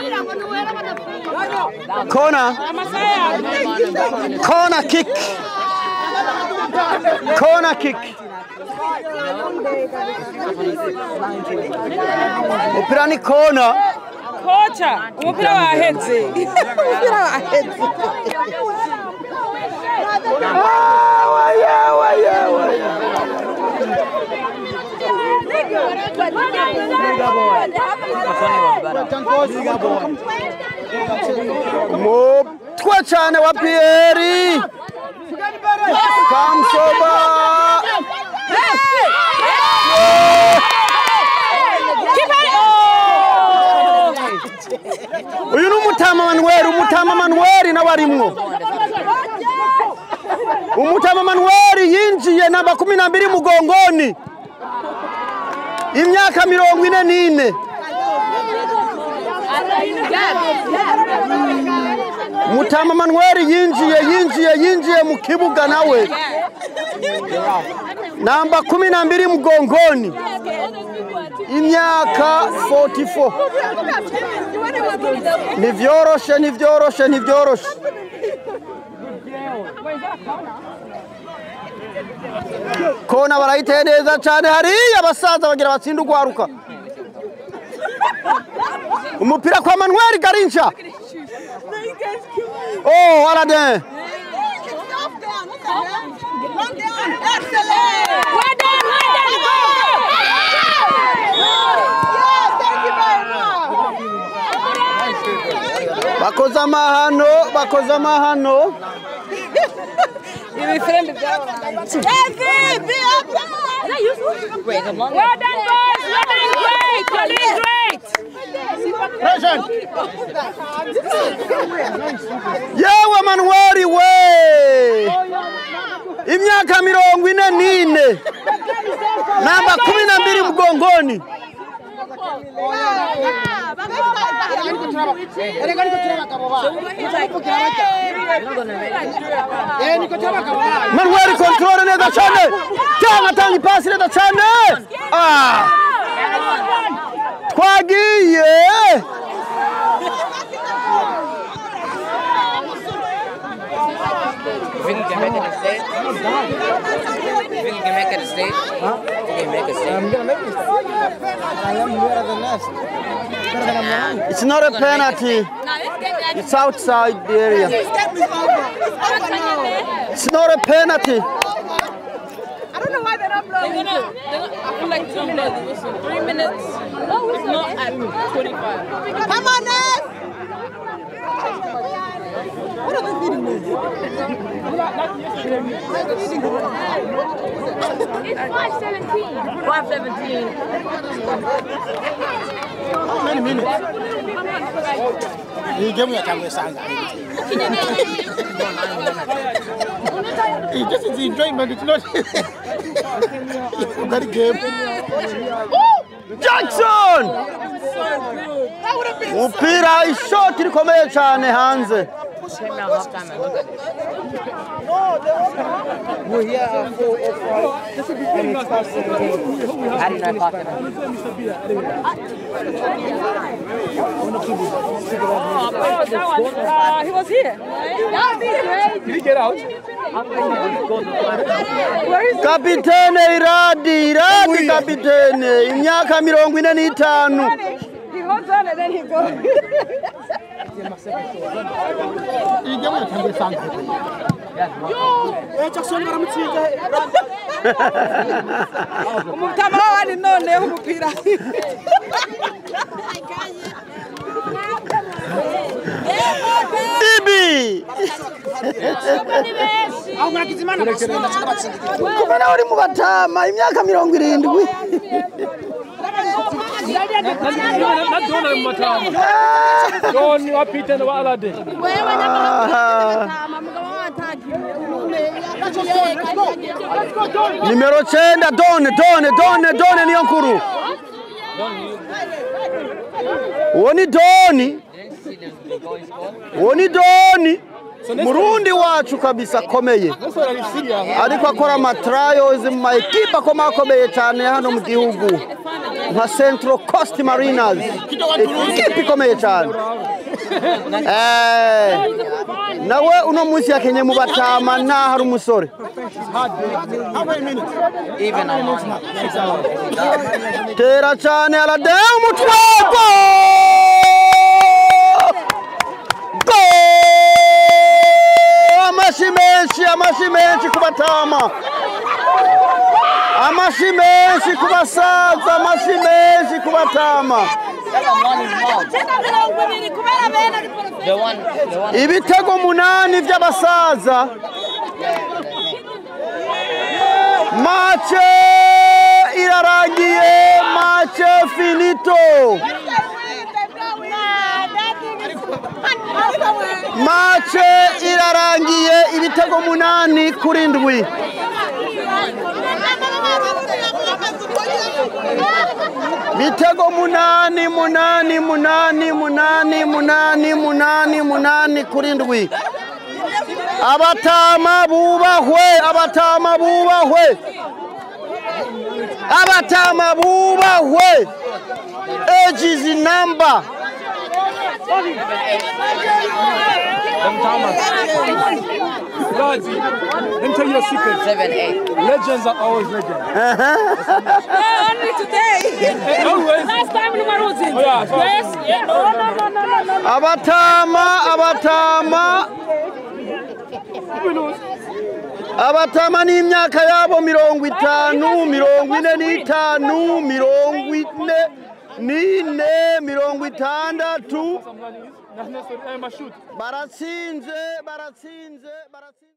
kick. Corner kick. Umupira ni corner. Kocha, umupira waheze. Umupira waheze. Umutwe cyane wa Pierre. Kamsoba. Uyu ni Umutama Manuel, Umutama Manuel nawe arimwo. Umutama Manuel yinjiye namba 12 mugongoni. Imyaka 44. Mutama Manuel yinjiye mu kibuga nawe. Namba 12 mugongoni. Imyaka 44. Nivyoroshe. Kona barayiteye neza cyane hariya abasaza bagira batsinda ugwaruka. Umupira kwa Manuel Garincha. Oh, Aladin. Bakoze amahano. Well done, boys. Well done, great. You're doing great. Yewe Manuel we. Imyaka 44. Namba 12 mgongoni. Manuel control neza cyane. Tanga ipasi neza cyane. Ah. Twagiye. You think you can make it a state? You think you can make it a state? Huh? You can make a state. I'm gonna make it. I am better than us. Better than I'm. It's not a penalty. It's outside the area. It's not a penalty. I don't know why they're not blowing. They're gonna after like 2 minutes, 3 minutes, if not at 25. Come on, Ness! What are they feeding me? It's 5:17. 5:17. How many minutes? You give me a time. It's just it's enjoyment, it's not that game. Jackson! Umupira ishoti rikomeye cyane hanze. We're here at 4:05 and it's 5:17. How do you know 5:17? He was here. That would be great. Did he get out? Kapitene Iradi, Iradi kapitene, imyaka 45. He holds on and then he goes. Umutama wani none umupira. Ibi. Kumena uri mu batama imyaka 70. Numero 9 Don niyo nkuru. Uwo ni Doni. Uwo ni Doni. Murundi wacu kabisa akomeye. Ariko akora ama trials mu ma equipe akomeye cyane hano mu gihugu. Nka Central Coast Mariners. Equipe ikomeye cyane. Nawe uno munsi yakenye mu batama naho ari umusore. Tera cyane arade umutwe. Go! Amashi menshi kubatama. Amashi menshi kubasaza, amashi menshi kubatama. Ibitego 8 by'abasaza. Mace irarangiye, mace finito. Mace irarangiye ibitego 8 kuri 7. Bitego 8 8 8 8 8 8 8 kuri 7. Abatama bubahwe, abatama bubahwe. Abatama bubahwe. Age is a number. Guys, let me tell you a secret. 7, 8. Legends are always legends. Only today. Always. Last time we were losing. Oh, yeah, so yes. Yeah. No, no, no, no, no. Abatama, abatama. Abatama ni imyaka yabo 50, 45, 44, 60. Baratsinze, baratsinze, baratsinze.